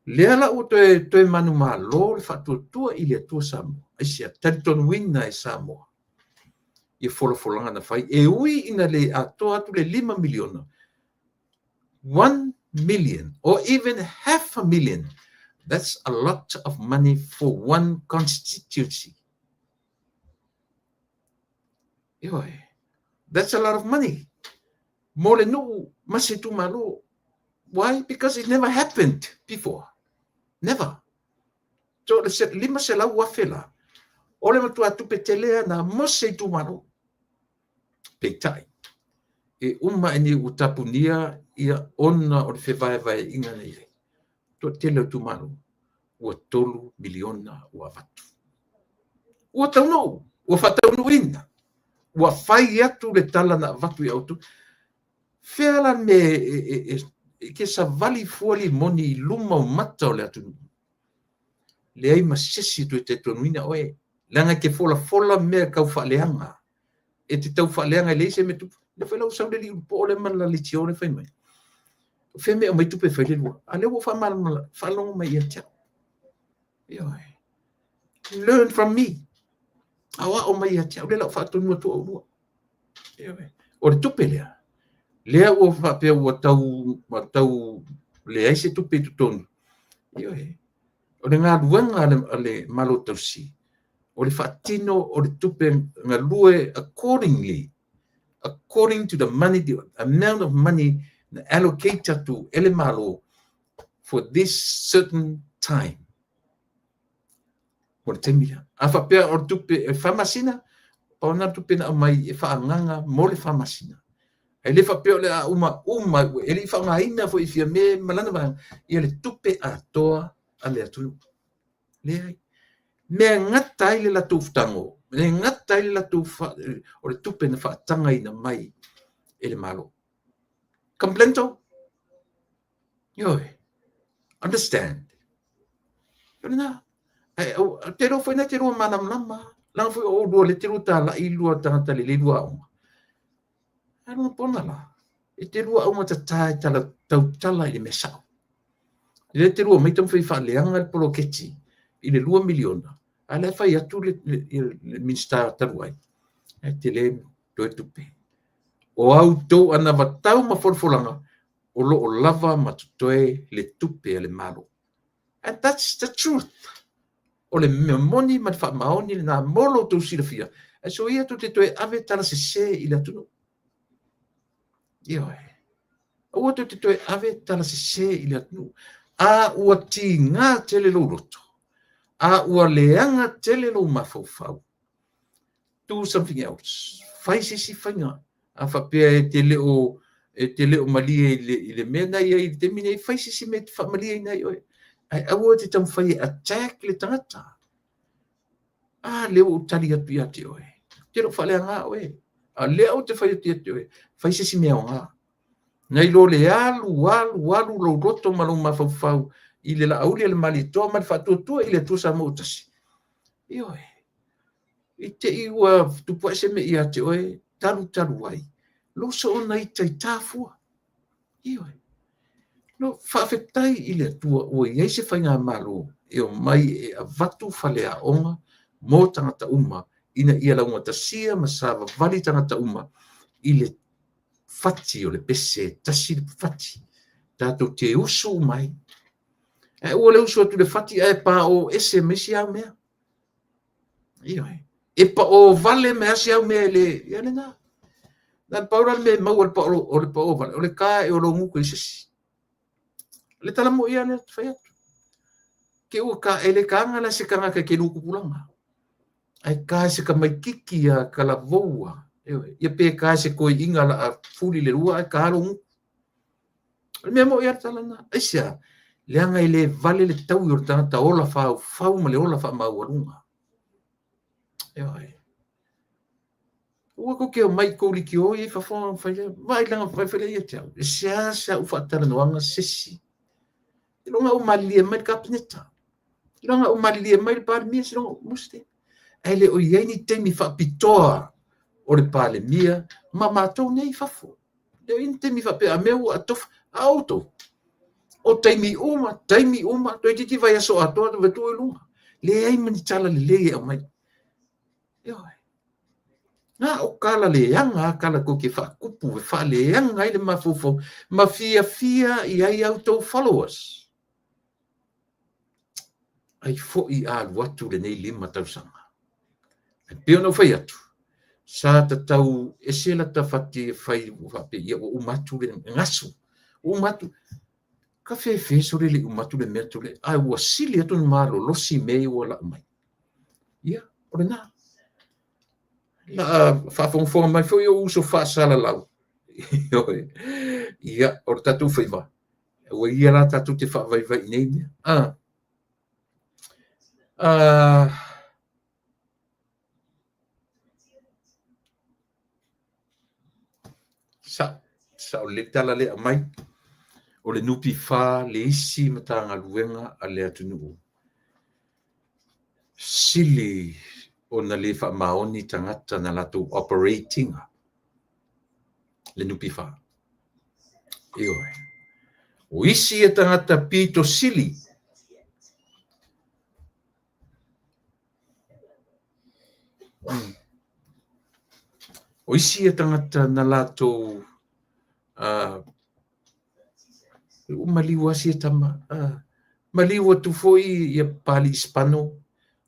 Lea la ua toe manumalo le faatuatua i le Atua Samoa. Aisea? Talitonuina e Samoa ia folafolaga na fai. E ui ina le atoa atu le 5 miliona, 1 million or even half a million, that's a lot of money for one constituency. Ioe. That's a lot of money. Mo le nuu ma se itumalo. Why? Because it never happened before. Never. So, le 500,000 la, o le matua tupe tele na mo se itumalo. Peitai, e uma e ni ua tapunia ia ona o le fevaevaeaiga na i ai. Toatele o itumalo, ua 3 miliona ua avatu. Ua taunuu, ua faataunuuina, ua fai atu le tala na avatu ia outou. Fea la le mea e ke savali fua limoni i luma o mata o le atunuu. Leai ma se isi e toe talitonuina oe. Leaga e te folafola mea tau faaleaga. E te tau faaleaga e leai se mea tupu. Lea foi la ua sau le alii ulupo lea ma le leitio lea fai mai. O fea mea aumai tupe e fai le lua. A lea ua faamalamalama, faalogo mai ia te au. Ioe. Learn from me. Aoao mai ia te au. Lea la ua faatonu atu au lua. Ioe. O le tupe lea, lea ua faapea ua tau leai se tupe i totonu. Ioe. O le galuega a le Malo tausi, o le faatino o le tupe galue accordingly, according to the money, the amount of money na allocate atu e le Malo for this certain time. O le taimi lea. A faapea o le tupe e 4 masina, o na tupe na aumai e faaagaga mo le 4 masina. Ae le faapea o le a uma uma, e le i faaaogaina foi i Fiame ma lana vaega, ia le tupe atoa a le atunuu. Leai. Mea gata ai le latou tago, le gata ai le latou o le tupe na faatagaina mai e le Malo. Comprendo? Ioe. Understand? O lena. Ai, te iloa foi na te lua malamalama. Leaga foi o oulua le te lua talai lua tagata lelei lua aoga. Ae lona pona la, e te lua augatata e tala, tautala i le mea sao. Le te lua mai taumafai faaleaga le poloketi i le 2 miliona, a le fai atu le Minisita talu ai, e tele toe tupe. O au tou anavatau ma folafolaga, o lo o lava ma totoe le tupe a le Malo. And that's the truth. O le mea moni ma le faamaoni lena mo lo outou silafia, ae soia tou te toe ave tala sese i le atunuu. Ioe. Aua tou te toe ave tala sese i le atunuu. A ua tiga tele lou loto, a ua leaga tele lou mafaufau, do something else. Fai se isi faiga. A faapea e te le o e te le o malie i le, i le mea na i ai i le taimi nei, fai se isi mea e te faamalieina ai oe. Ae aua e te taumafai e attack le tagata. A lea ua ou tali atu ia te oe. Ou te le o faaleaga oe. A lea ou te fai atu ia te oe, fai se isi mea aoga. Nai lo le alu, alu, alu lou loto ma lou mafaufau i le laauli a le Malietoa ma le faatuatua i le Atua Samoa ua tasi. Ioe. I te i ua tupu ae se mea ia te oe, talu talu ai, lou soona ita i tafua. Ioe. No, faafetai i le Atua ua i ai se faigamalo e omai e avatu faleaoga mo tagata uma ina ia laugatasia ma savavali tagata uma i le fati o le pese, e tasi le fati. Tatou te usu uma ai. Ae aua le usu atu i le fati ae paoo ese ma isi au mea. Ioe. E paoo vale mai lava si au mea e le, ia lena. Na pau la le mea e maua i le paoo, o le paoo vale, o le ka e o lou gutu i se isi. O le tala moi lava lea ou te fai atu. Ke ua ka, e le kaga la se tagata i ke lutupulaga. Ae ka e se tamaititi a kalavoua. Ioe. Ia pe ka e se toeaina la a fuli le lua ae ka lou gutu. O le mea moi lava le tala lena. Aisea? Leaga e le vale le taui o le tagata ola faufau ma le ola faamaualuga. Ioe. Aua tou te omai i tou leitio ia i fafo ona fai lea, vaai lana fai fai lea ia te au. E seasea ou faatalanoaga se isi. Seiloga ua malilie mai le Kapeneta. Seiloga ua malilie mai le Palemia, seiloga must. Ae le o i ai ni taimi faapitoa o le Palemia ma matou nei i fafo. Le o i ai ni taimi faapea a mea ua atofa. A outou, o taimi uma, taimi uma, toeitiiti vaiaso atoa ua tuu i luga. Leai ma ni tala lelei e aumai. Ioe. Na o tala leaga a tala tou te faatupu e faaleaga ai le mafaufau ma fiafia i ai a outou followers. Ai foi a alu atu lenei 5 tausaga. E pei ona ou fai atu, sa tatau ese lata fati e fai ua faapea ia ua uma atu le gasu. Ua uma atu. Ka fefe sole le uma atu le mea tole, ae ua sili atu ona malolosi mea ia ua lau mai. Ia, o lena. La faafogafoga mai foi ou uso faasalalau. Ioe. Ia, o le tatou faiva, ua ia la tatou te faavaivai i nei mea. Ah. Ah. Sao, sao lelei tala lea aumai. O le NPF le isi Matagaluega a le atunuu sili ona le faamaoni tagata na latou operate ina le NPF. Ioe. O isi ia tagata pito sili O isi ia tagata na latou ua maliu lava sia tama, maliu atu foi ia Papalii Sipano,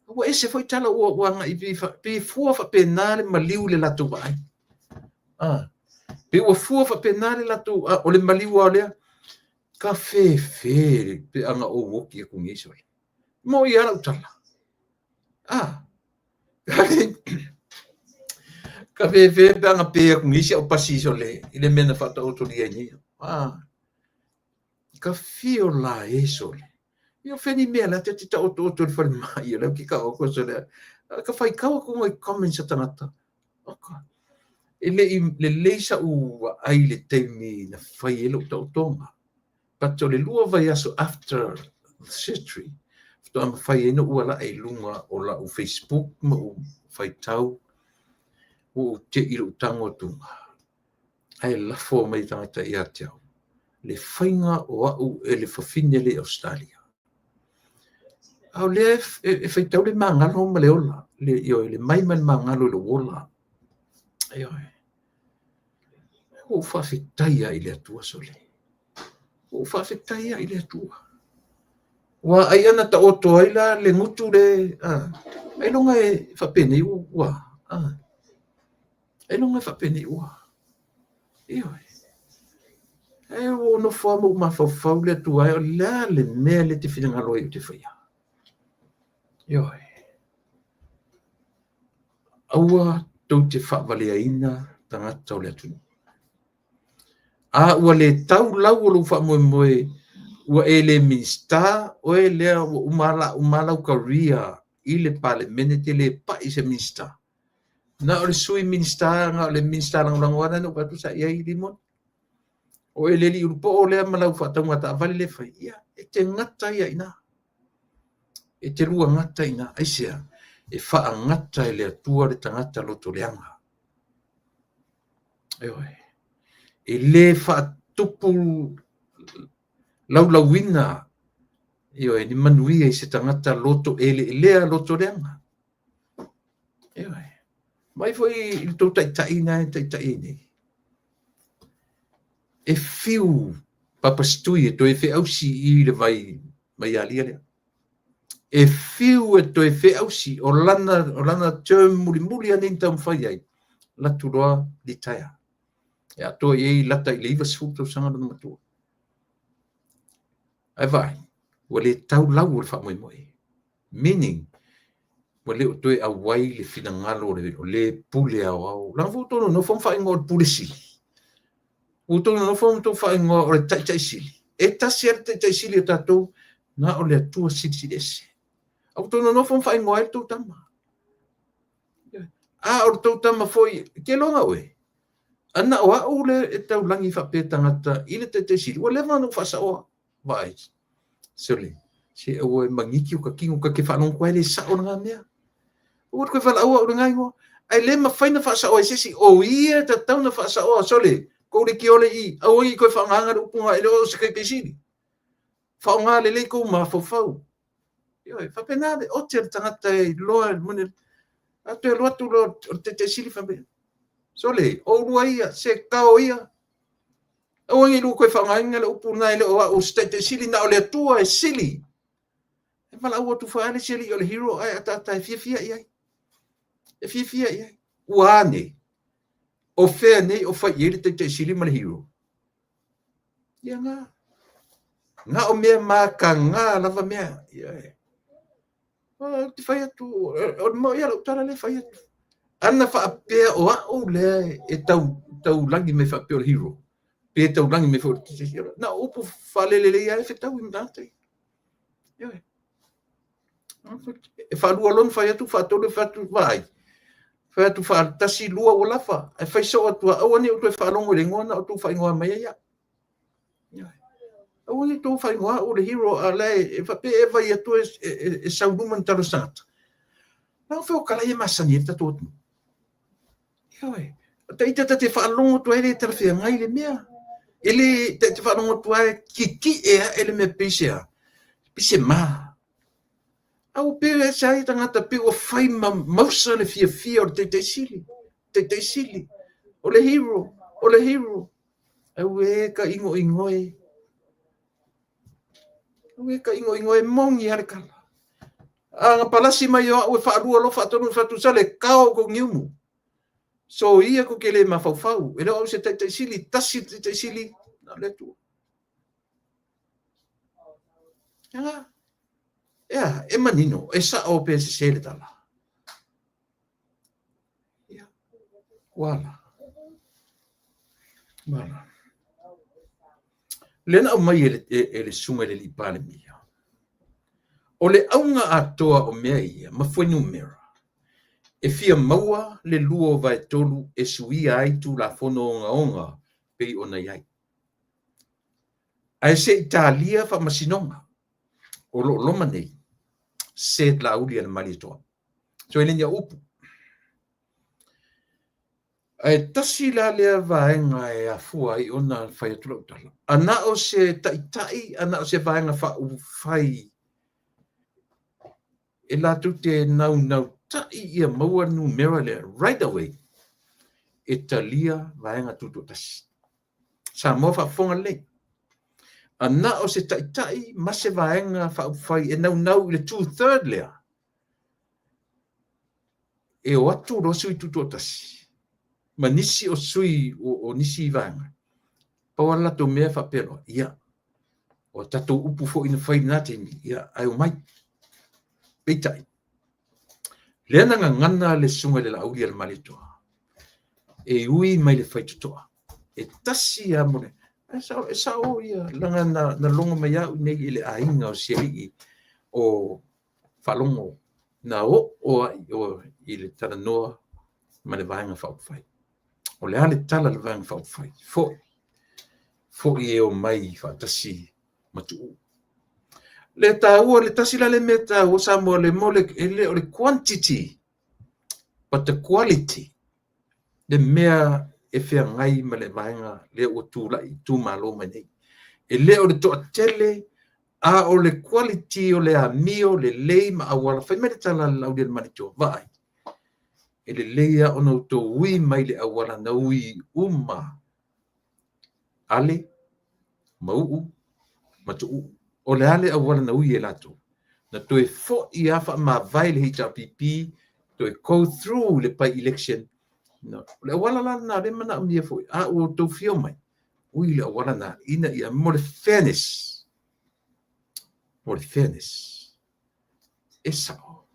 ua ese foi tala ua agai pei e fua faapena le maliu i le latou vaai. Pei ua fua faapena le latou, o le maliu lava o lea, ka fefe pe ana ou oti atu nei sole. Moi lava lau tala. Ka fefe pe ana pe atu nei si au pasi sole i le mea na faataotolia ai nei. Ka fio la e sole. Ia o fea ni mea la te te taotooto i le falemai, o lea ou te taoto sole. Ka faitau atu nai comments a tagata. Oka. E le i lelei sa'u vaai i le taimi na fai ai lou taotoga. But o le 2 vaiaso after the surgery, faatoa mafai ai ona ou alae i luga o lau Facebook ma ou faitau, ua ou te'i i lou tago atuga, ae lafo mai tagata ia te au le faiga o au e le fafine le Australia. A o lea e faitau le magalo ma le ola, le, ioe, le mai ma le magalo i lou ola. Ioe. Ua ou faafetai lava i le Atua sole. Ua ou faafetai lava i le Atua. Ua ai ana taoto ai la le gutu le, a, ailoga e faapenei ua, a, ailoga e faapenei ua. Ioe. Ae ua ou nofo lava ma ou mafaufau le Atua e, o le a le mea lea e te finagalo ai ou te faia? Ioe. Aua tou te faavaleaina tagata o le atunuu. A ua le tau lau o lou faamoemoe, ua e le Minisita oe lea ua uma la uma lau career i le Palemene, te le pai i se Minisita. Na o le Sui Minisita, na o le Minisita Lagolago lava na ou vaai atu sa i ai Rimoni. O e le alii ulupoo lea ma lau faatauga taavale lea e fai, ia, e te gata ai lava i ina. E te lua gata i ina. Aisea? E faagata e le Atua le tagata loto leaga. Ioe. E le faatupu laulauina, ioe, ni manuia i se tagata loto eleelea, loto leaga. Ioe. Mai foi i le tou taitai na e taitai ai nei. E fiu Papasitui e toe feausi i le vai mai alia lea. E fiu e toe feausi o lana term mulimuli nei na taumafai ai, latu loa retire. E atoa i ai lata i le 90 tausaga lona matua. Ae vaai, ua le tau lau o le faamoemoe. Meaning, ua le o toe auai le finagalo o le pule aoao. Leaga foi ua outou nonofo ma faaigoa o le pule sili. Ua outou nonofo ma outou faaigoa o le taitai sili. E tasi lava le taitai sili o tatou, na o le Atua Silisili Ese. A ua outou nonofo ma faaigoa ai le tou tama. A o le tou tama foi, ke loga oe. Ana o au le e taulagi faapea tagata i le taitai sili, ua leva ona ou faasaoa. Vaai, sole, se aua e magiki o ka tino, ka te faalogo atu ai le sao lena mea. Aua le toe valaau au i lena igoa. Ae le mafai ona faasaoa e se isi, o ia e tatau ona faasaoa, sole, kou leitio le i, aua ne i toe faaaogaina le upu lena, e le o se taitai sili. Faaaoga lelei kou mafaufau. Ioe, faapena le ote o le tagata e iloa le moni. A toe alu atu loa o le taitai sili faapea, sole, o oulua ia, se kao ia. Aua ne i lua toe faaaogaina le upu lena e le o au o se taitai sili, na o le Atua e sili. E valaau atu foi lava le isi alii o le hero ae ataata e fiafia i ai. E fiafia i ai. Ua a nei? O fea nei o fai i ai le taitai sili ma le hero? Ia na. Na o mea mataga lava mea. Ia e. Ou te fai atu, o le moni lau tala lea e fai atu. Ana faapea o au lea e taulagi mai faapea o le hero, pe taulagi mai foi o le hero, na o upu faalelelei lava e fetaui ma tagata ia. Ioe. E faalua loa ona fai atu, faatolu e fai atu, vaai. Fai atu faatasi, lua ua lafa. Ae fai soo atu, aua ne i ou toe faalogo i le igoa na outou faaigoa mai ai au. Aua ne i outou faaigoa au o le hero, a o la e faapea e vai atu e sau i luma ni tala o se tagata. Na o tala ia e masani ai le tatou atunuu. Ioe. O ita ta te faalogo atu ai e le talafeagai le mea. E le ta te faalogo atu ai kikie ae le mea pei se a? Pei se ma. A ua pei e se ai tagata pei ua fai ma mausa le fiafia o le taitai sili. Taitai sili. O le hero. O le hero. Auē ka inoino e. Auē ka inoino e, moni lava le tala. A na palasi mai o au e faalua loa faatolu ona fai atu, sole, kao kou niumu. So ia tou te le mafaufau, e le o au se taitai sili, tasi le taitai sili, na o le Atua. Ea, ea, e manino, e sao pe sese le tala. Ia, ua ala. Ua ala. Lea na aumai e le, e, e le susuga i le alii Palemia. O le auga atoa o mea ia ma fuainumera, e fia maua le 2/3 e suia ai Tulafono ogaoga pei ona i ai. Ae se i talia faamasinoga o lo o loma nei, said Laaulialemalietoa. So e le ni au upu. Ae tasi la lea vaega e afua ai ona fai atu lau tala. A na o se taitai, a na o se vaega faaupufai e latou te naunautai ia maua le numera lea right away, e talia vaega tutoatasi. Samoa faafofoga lelei. A na o se taitai ma se vaega faaupufai e naunau i le two-third lea, e o atu loa sui tutoatasi ma nisi o sui o nisi vaega, pau lava le latou mea e faapea loa, ia, o a tatou upu foi na fai i lena taimi, ia, ae omai. Peitai, lea na gagana le susuga i le Laauli a le Malietoa, e ui mai le faitotoa, e tasi lava mo le... E sao ia, leaga na logo mai au nei e le aiga o si alii o Faalogo, na oo ai i le talanoa ma le Vaega Faaupufai. O le a le tala a le Vaega Faaupufai? Foi, foi e omai faatasi ma Tuuu. Le taua, le tasi la le mea taua Samoa, le mo le, e le o le quantity, but the quality, le mea e feagai ma le vaega lea ua tulai itumalo mai nei. E le o le toatele, a o le quality o le amio lelei ma auala. Fai mai le tala a le Laauli a le Malietoa, vaai, e lelei lava ona outou ui mai le auala na ui uma Ale, Mauu ma Tuuu. O le a le auala na ui e latou? Na toe foi lava faamavae le HRPP, toe go through le by election. No. O le auala la lena, lea e manaomia foi, a ua outou fia omai, ui le auala lena, ina ia mo le fairness. Mo le fairness. E sao.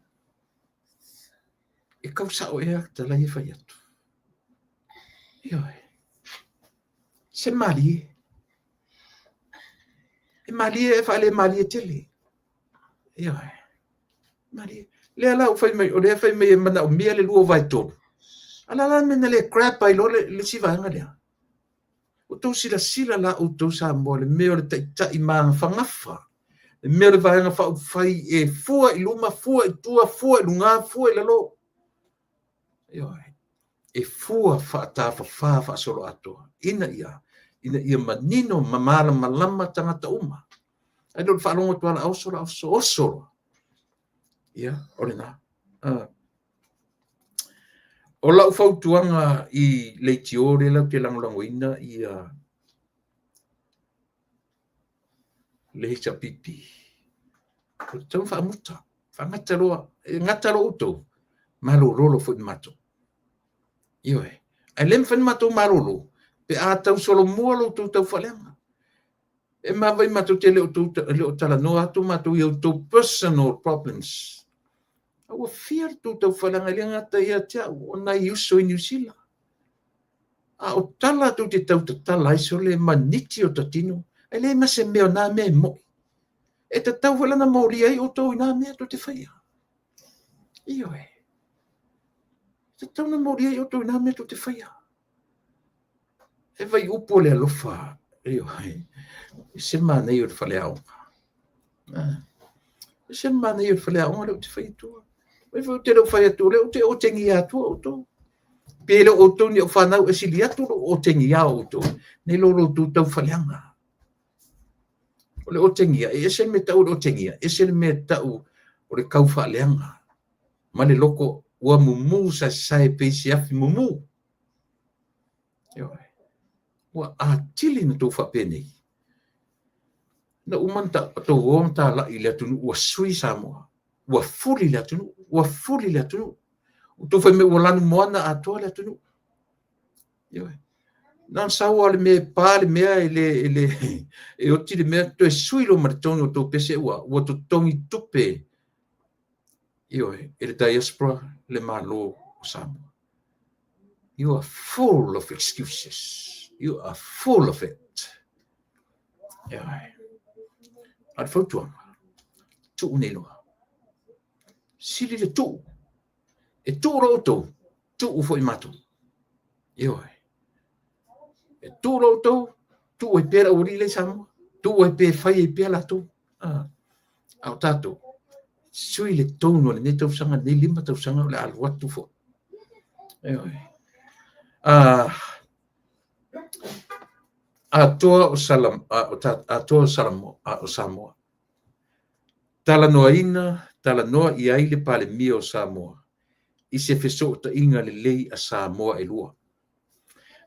E kau sao ea tala ia e fai atu. Ioe. Se malie. E malie e faale malie tele. Ioe. Malie. Lea la ua fai mai, o lea fai mai e manaomia le 2/3. A la la mea na le grab ai loa le isi vaega lea. Ua outou silasila la outou Samoa, le mea o le taitai magafagafa, le mea o le Vaega Faaupufai e fua i luma, fua i tua, fua i luga, fua i lalo. Ioe. E fua faatafafa faasoloatoa ina ia manino ma malamalama tagata uma. Ae le o le faalogo atu lava, oso la oso, oso loa. Ia, o lena. O lau fautuaga i leitio lea latou te lagolagoina ia le HRPP, o le tatau ona faamuta, faagata loa, e gata loa outou, malolo loa foi ma matou. Ioe. Ae le mafai ona matou malolo pe a tausolomua lo outou taufaaleaga. E mavaai matou te le o talanoa atu matou i outou personal problems. A ua fia le tou taufaaleaga, e le gata ia te au, o nai uso i Niu Sila. A o tala tou te tautatala ai sole maniti o tatino, e leai ma se mea o na mea e moi. E tatau foi la ona molia ai outou i na mea tou te faia. Ioe. E tatau ona molia ai outou i na mea tou te faia. E vai upu o le alofa, ioe. E se manaia o le faleaoga. E se manaia o le faleaoga lea ou te fai atua. Mai foi ou te le o fai atu, o lea ou te otegia atua outou. Pe le o outou ni au fanau e sili atu lou otegia o outou, nei lo lo outou taufaaleaga. O le otegia, e ese le mea tau o le otegia, ese le mea tau o le kaufaaleaga. Ma le loko ua mumu saesae pei se afi mumu. Ioe. Ua atili na tou faapenei. Na uma ona tou o ma talai i le atunuu ua sui Samoa. Ua fuli le atunuu, ua fuli le atunuu. Ua tou fai mai ua lanumoana atoa le atunuu. Ioe. Na ona sau lava o le mea e pa le mea e le, e le, e oti le mea toe sui loa ma le tonu o tou pese ua totogi tupe. Ioe, e le diaspora le Malo o Samoa. You are full of excuses. You are full of it. Ioe. A le fautuaga, tuu nei loa. Sili le tuu. E tuu loa outou, tuu foi matou. Ioe. E tuu loa outou, tuu ai pea le aualii lea i Samoa. Tuu ai pea e fai ai pea latou. A o tatou, sui le tonu o lenei tausaga, lenei 5 tausaga o le a alu atu foi. Ioe. Atoa o Salam, atoa o Salamo, o Samoa. Talanoaina, talanoa i ai le Palemia o Samoa i se fesootaiga lelei a Samoa e lua.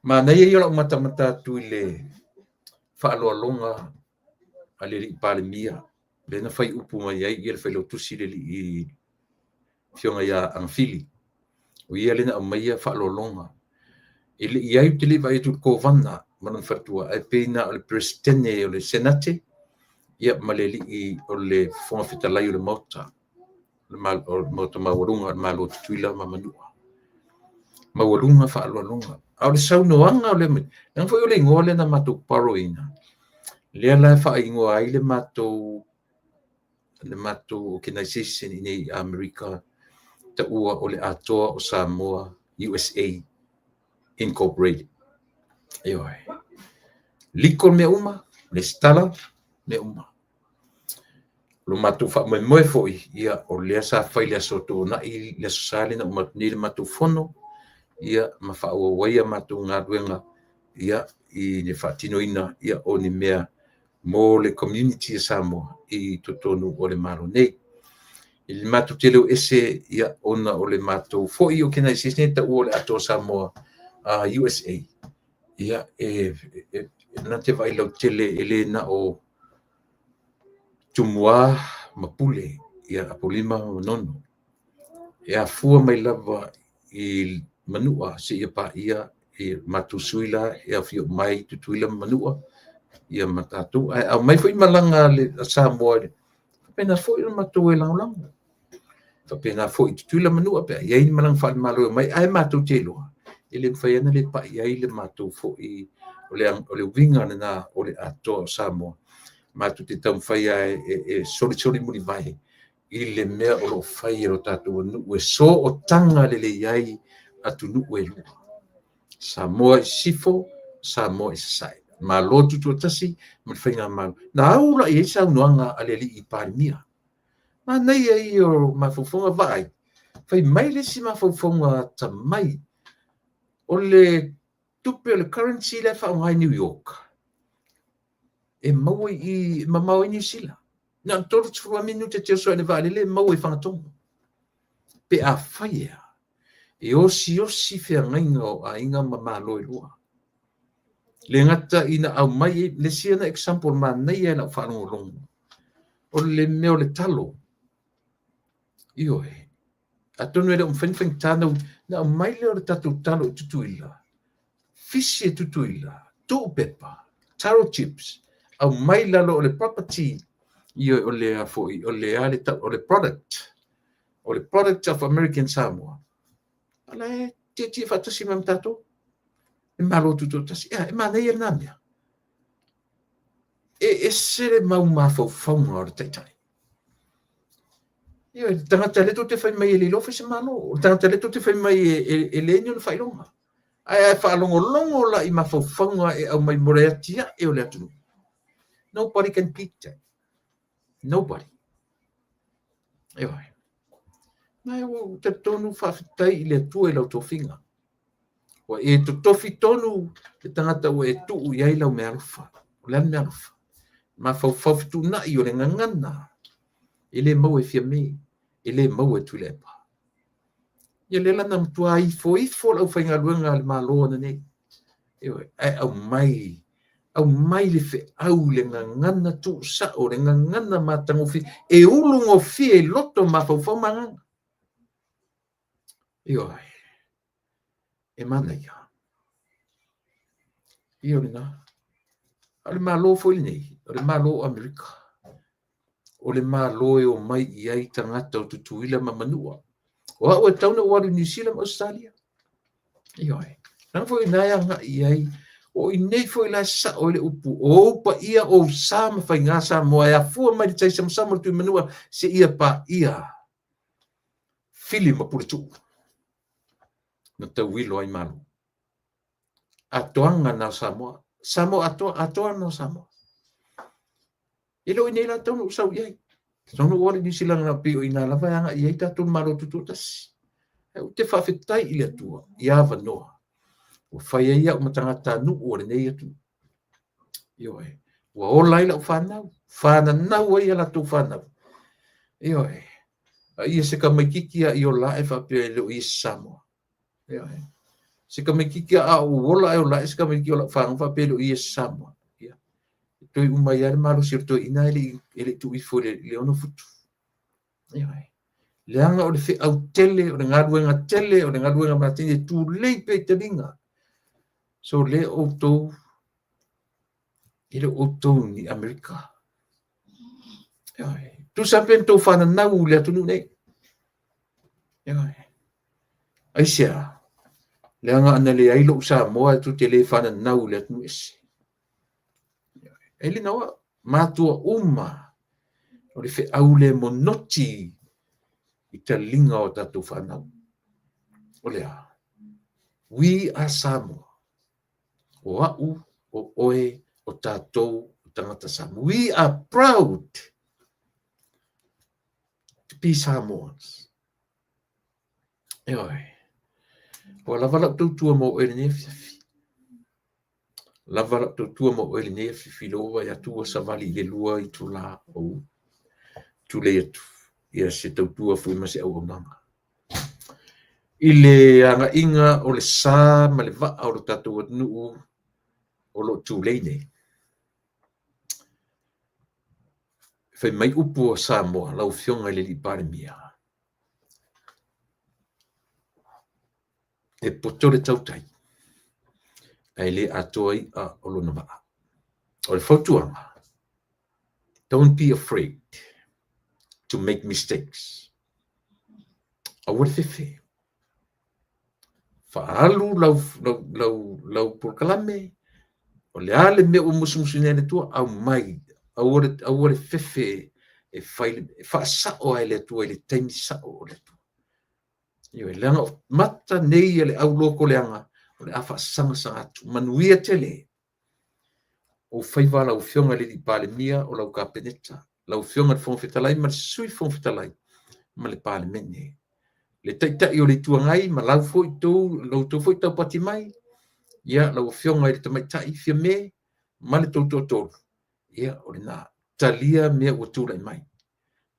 Manaia ia o lau matamata atu i le faaaloaloga a le alii Palemia, lea na fai upu mai ai le failautusi le alii Afioga ia Agafili, o ia lea na aumaia faaaloaloga. E le i ai, ou te le i vaai atu i le Kovana ma lona faletua, ae pei na o le Peresetene o le Senate ia ma le alii o le Fofoga Fetalai o le Maota, o le Maota Maualuga o le Malo o Tutuila ma Manua. Maualuga faaaloaloga. A o le saunoaga o lea mea, leaga foi o le igoa lea na matou borrow ina, lea la e faaigoa ai le matou organization i nei i Amerika, taua o le Atoa o Samoa USA Incorporated. Ioe. Legal mea uma, lesitala mea uma. O lo matou faamoemoe foi, ia, o lea sa fai le aso Toonai, le Aso Sa lea na uma atu nei le matou fono, ia, ma faaauau ai a matou galuega, ia, i le faatinoina, ia, o ni mea mo le community a Samoa i totonu o le Malo nei. I le matou te le o ese, ia, ona o le matou foi organization e taua o le Atoa Samoa USA, ia, e na te vaai lautele, e le na o Tumua ma Pule, ia, Apolima ma Manono. E afua mai lava i Manua seia paia i matou sui la e afio mai Tutuila ma Manua, ia ma tatou. Ae aumai foi malaga a Samoa, faapena foi o matou e lagolago. Faapena foi Tutuila ma Manua, pe a i ai ni malaga faale-Malo e omai, ae matou te iloa, e le mafai ona le pai ai le matou foi, o le uiga lena o le Atoa o Samoa. Matou te taumafai e solisoli mulivae i le mea o lo o fai e lo tatou atunuu e sootaga lelei ai atunuu e lua. Samoa i sisifo, Samoa i sasae. Malo tutoatasi ma le faigamalo. Na au la i ai saunoaga a le alii Palemia. Manaia ia o mafaufauga vaai, fai mai le isi mafaufauga atamai, o le tupe o le currency lea e faaaoga i New York, e maua i mamao ai Niu Sila. Na o le 30 minute e te oso ai i le vaalele e maua i Fagatogo. Pe a fai e a, e osiosi feagaiga o aiga ma malo e lua. Le gata ina aumai, le isi ana example manaia i lau faalogologo, o le mea o le talo. Ioe, atonu e le o mafai ona faigata na aumai lea o le tatou talo i Tutuila, fisi e Tutuila, tuu pepa, taro chips, aumai lalo o le property, ioe, o le a foi, o le a le tau, o le product, o le product of American Samoa. O la e tietie faatasi mai ma tatou, le Malo Tutoatasi. Ea, e manaia lena mea. E ese le mau mafaufauga o le taitai. Ioe, le tagata lea tou te fai mai e le iloa fai se Malo, o le tagata lea tou te fai mai e leai ni ona faailoga. Ae faalogologo la i mafaufauga e aumai mo le atiae o le atunuu. Nobody can beat that. Nobody. Ioe. Na ua ou talitonu faafetai i le Atua i lau tofiga. Ua e totofi tonu le tagata ua e tuu i ai lau meaalofa. O le a le meaalofa? Mafaufau fetuunai o le gagana. E le maua e Fiame, e le maua e Tuilaepa. Ia lea la na matua ifoifo le aufaigaluega a le Malo ananei. Ioe, ae aumai, aumai le feau, le gagana tuusao, le gagana matagofie, e ulugofie i loto mafaufau ma agaga. Ioe, e manaia. Ia o lena. A o le Malo foi lenei, o le Malo o Amerika, o le Malo e omai i ai tagata o Tutuila ma Manua. O au e tatau ona ou alu i Niu Sila ma Ausetalia. Ioe. Leaga foi na e agai i ai. O i nei foi la e sao ai le upu, o ou paia, o ou sa ma faiga Samoa e afua mai le tai samasama o le Tuimanua seia paia Fili ma Puletuu na tauilo ai Malo. Atoaga na o Samoa. Samoa atoa, atoa na o Samoa. E le o i nei la tatau ona ou sau i ai. Tatau ona ou alu i Niu Sila na pei o i nā lava e agai i ai tatou Malo Tutoatasi. Ae ou te faafetai i le Atua i avanoa ua fai ai au ma tagatanuu o lenei atunuu. Ioe, ua ola ai lau fanau, fananau ai a latou fanau. Ioe, a ia se tamaitiiti a i ola ae faapea e le o ia se Samoa. Ioe, se tamaitiiti a ou ola ae ola ae se tamaitiiti o lau fanau faapea e le o ia se Samoa. Ia, Toe uma ai lava le malosi o le toeaina e le i tuu ifo i le 6 futu. Ioe. Leaga o le feau tele, o le galuega tele, o le galuega masani e tulei pea i taliga. So lea outou, e le o outou ni Amerika. Ioe. Tusa pe na outou fananau i le atunuu nei. Ioe. Aisea? Leaga ana leai lou Samoa tou te le fananau i le atunuu ese. E le na o au, matua uma o le feau lea e monoti i taliga o tatou fanau. O le a? We are Samoa. O au, o oe, o tatou, o tagata Samoa. We are proud to be Samoans. Ioe. Ua lava lau tautua mo oe i lenei afiafi. Lava lau tautua mo oe i lenei afiafi lea ua vaai atu ua savali i le 2 itula ou tulei atu ia se tautua foi ma se auaunaga. I le agaiga o le sa ma le vaa o lo tatou atunuu o lo o tulei nei. Fai mai upu o Samoa, lau Afioga i le Alii Palemia, e poto le tautai, ae le atoa i'a o lona vaa. O le fautuaga, don't be afraid to make mistakes. Aua le fefe. Faaalu lau, lau, lau, lau polokalame, o le a le mea ua musumusuina e le Atua, aumai. Aua le, aua le fefe e fai, e faasao ai le Atua i le taimi sao o le Atua. Ioe, leaga o mata nei a le aulotoleaga, o le a faasagasaga atu. Manuia tele ou faiva lau Afioga i le Alii Palemia o lau Kapeneta, lau Afioga i le Fofoga Fetalai ma le Sui Fofoga Fetalai ma le Palemene. Le Taitai o le Itu Agai ma lau foi tou, lau tou foi taupati mai, ia lau Afioga i le Tamaitai Fiame ma le tou toatolu, ia o lena. Talia mea ua tulai mai.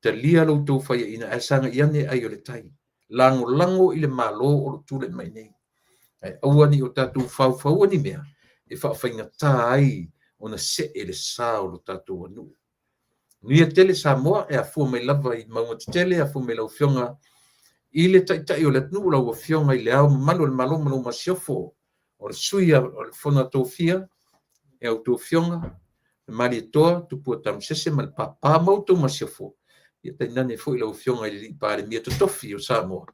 Talia lo outou faiaina ae sagai ane ai o le tai. Lagolago i le Malo o lo o tulai mai nei. Ae aua ne i o tatou faufaua ni mea e faafaigata ai ona see le sa o lo tatou atunuu. Manuia tele Samoa e afua mai lava i mauga tetele, e afua mai lau Afioga i le Taitai o le atunuu, lau Afioga i Le Ao Mamalu o le Malo ma lau Masiofo, o le Sui o le Fono a Tofia, e a outou afioga, le Malietoa, Tupua Tamasese ma le Papa ma outou masiofo, ia tainane foi lau Afioga i le Alii Palemia totofi o Samoa,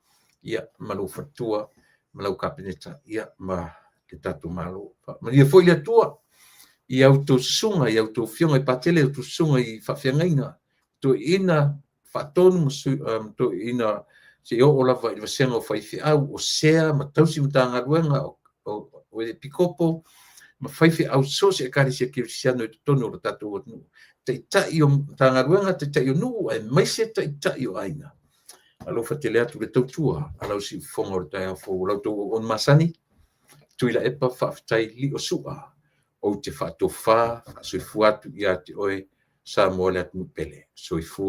ia ma lou faletua ma lau Kapeneta, ia ma le tatou Malo. Faamanuia foi le Atua i a outou susuga, i a outou afioga i Patele, outou susuga i faafeagaiga, toeaiina faatonu ma toeaiina seia oo lava i le vasega o faifeau, o sea ma tausi Matagaluega, o epikopo ma faifeau so o se ekalesia kerisiano i totonu o le tatou atunuu. Taitai o Matagaluega, taitai o nuu, aemaise taitai o aiga. Alofa tele atu le tautua a lau siufofoga o le taeao fou. O la outou auauna masani, Tuilaepa Faafetai Liosua, ou te faatofa, faasoifua atu ia te oe, Samoa le atunuu pele. Soifua.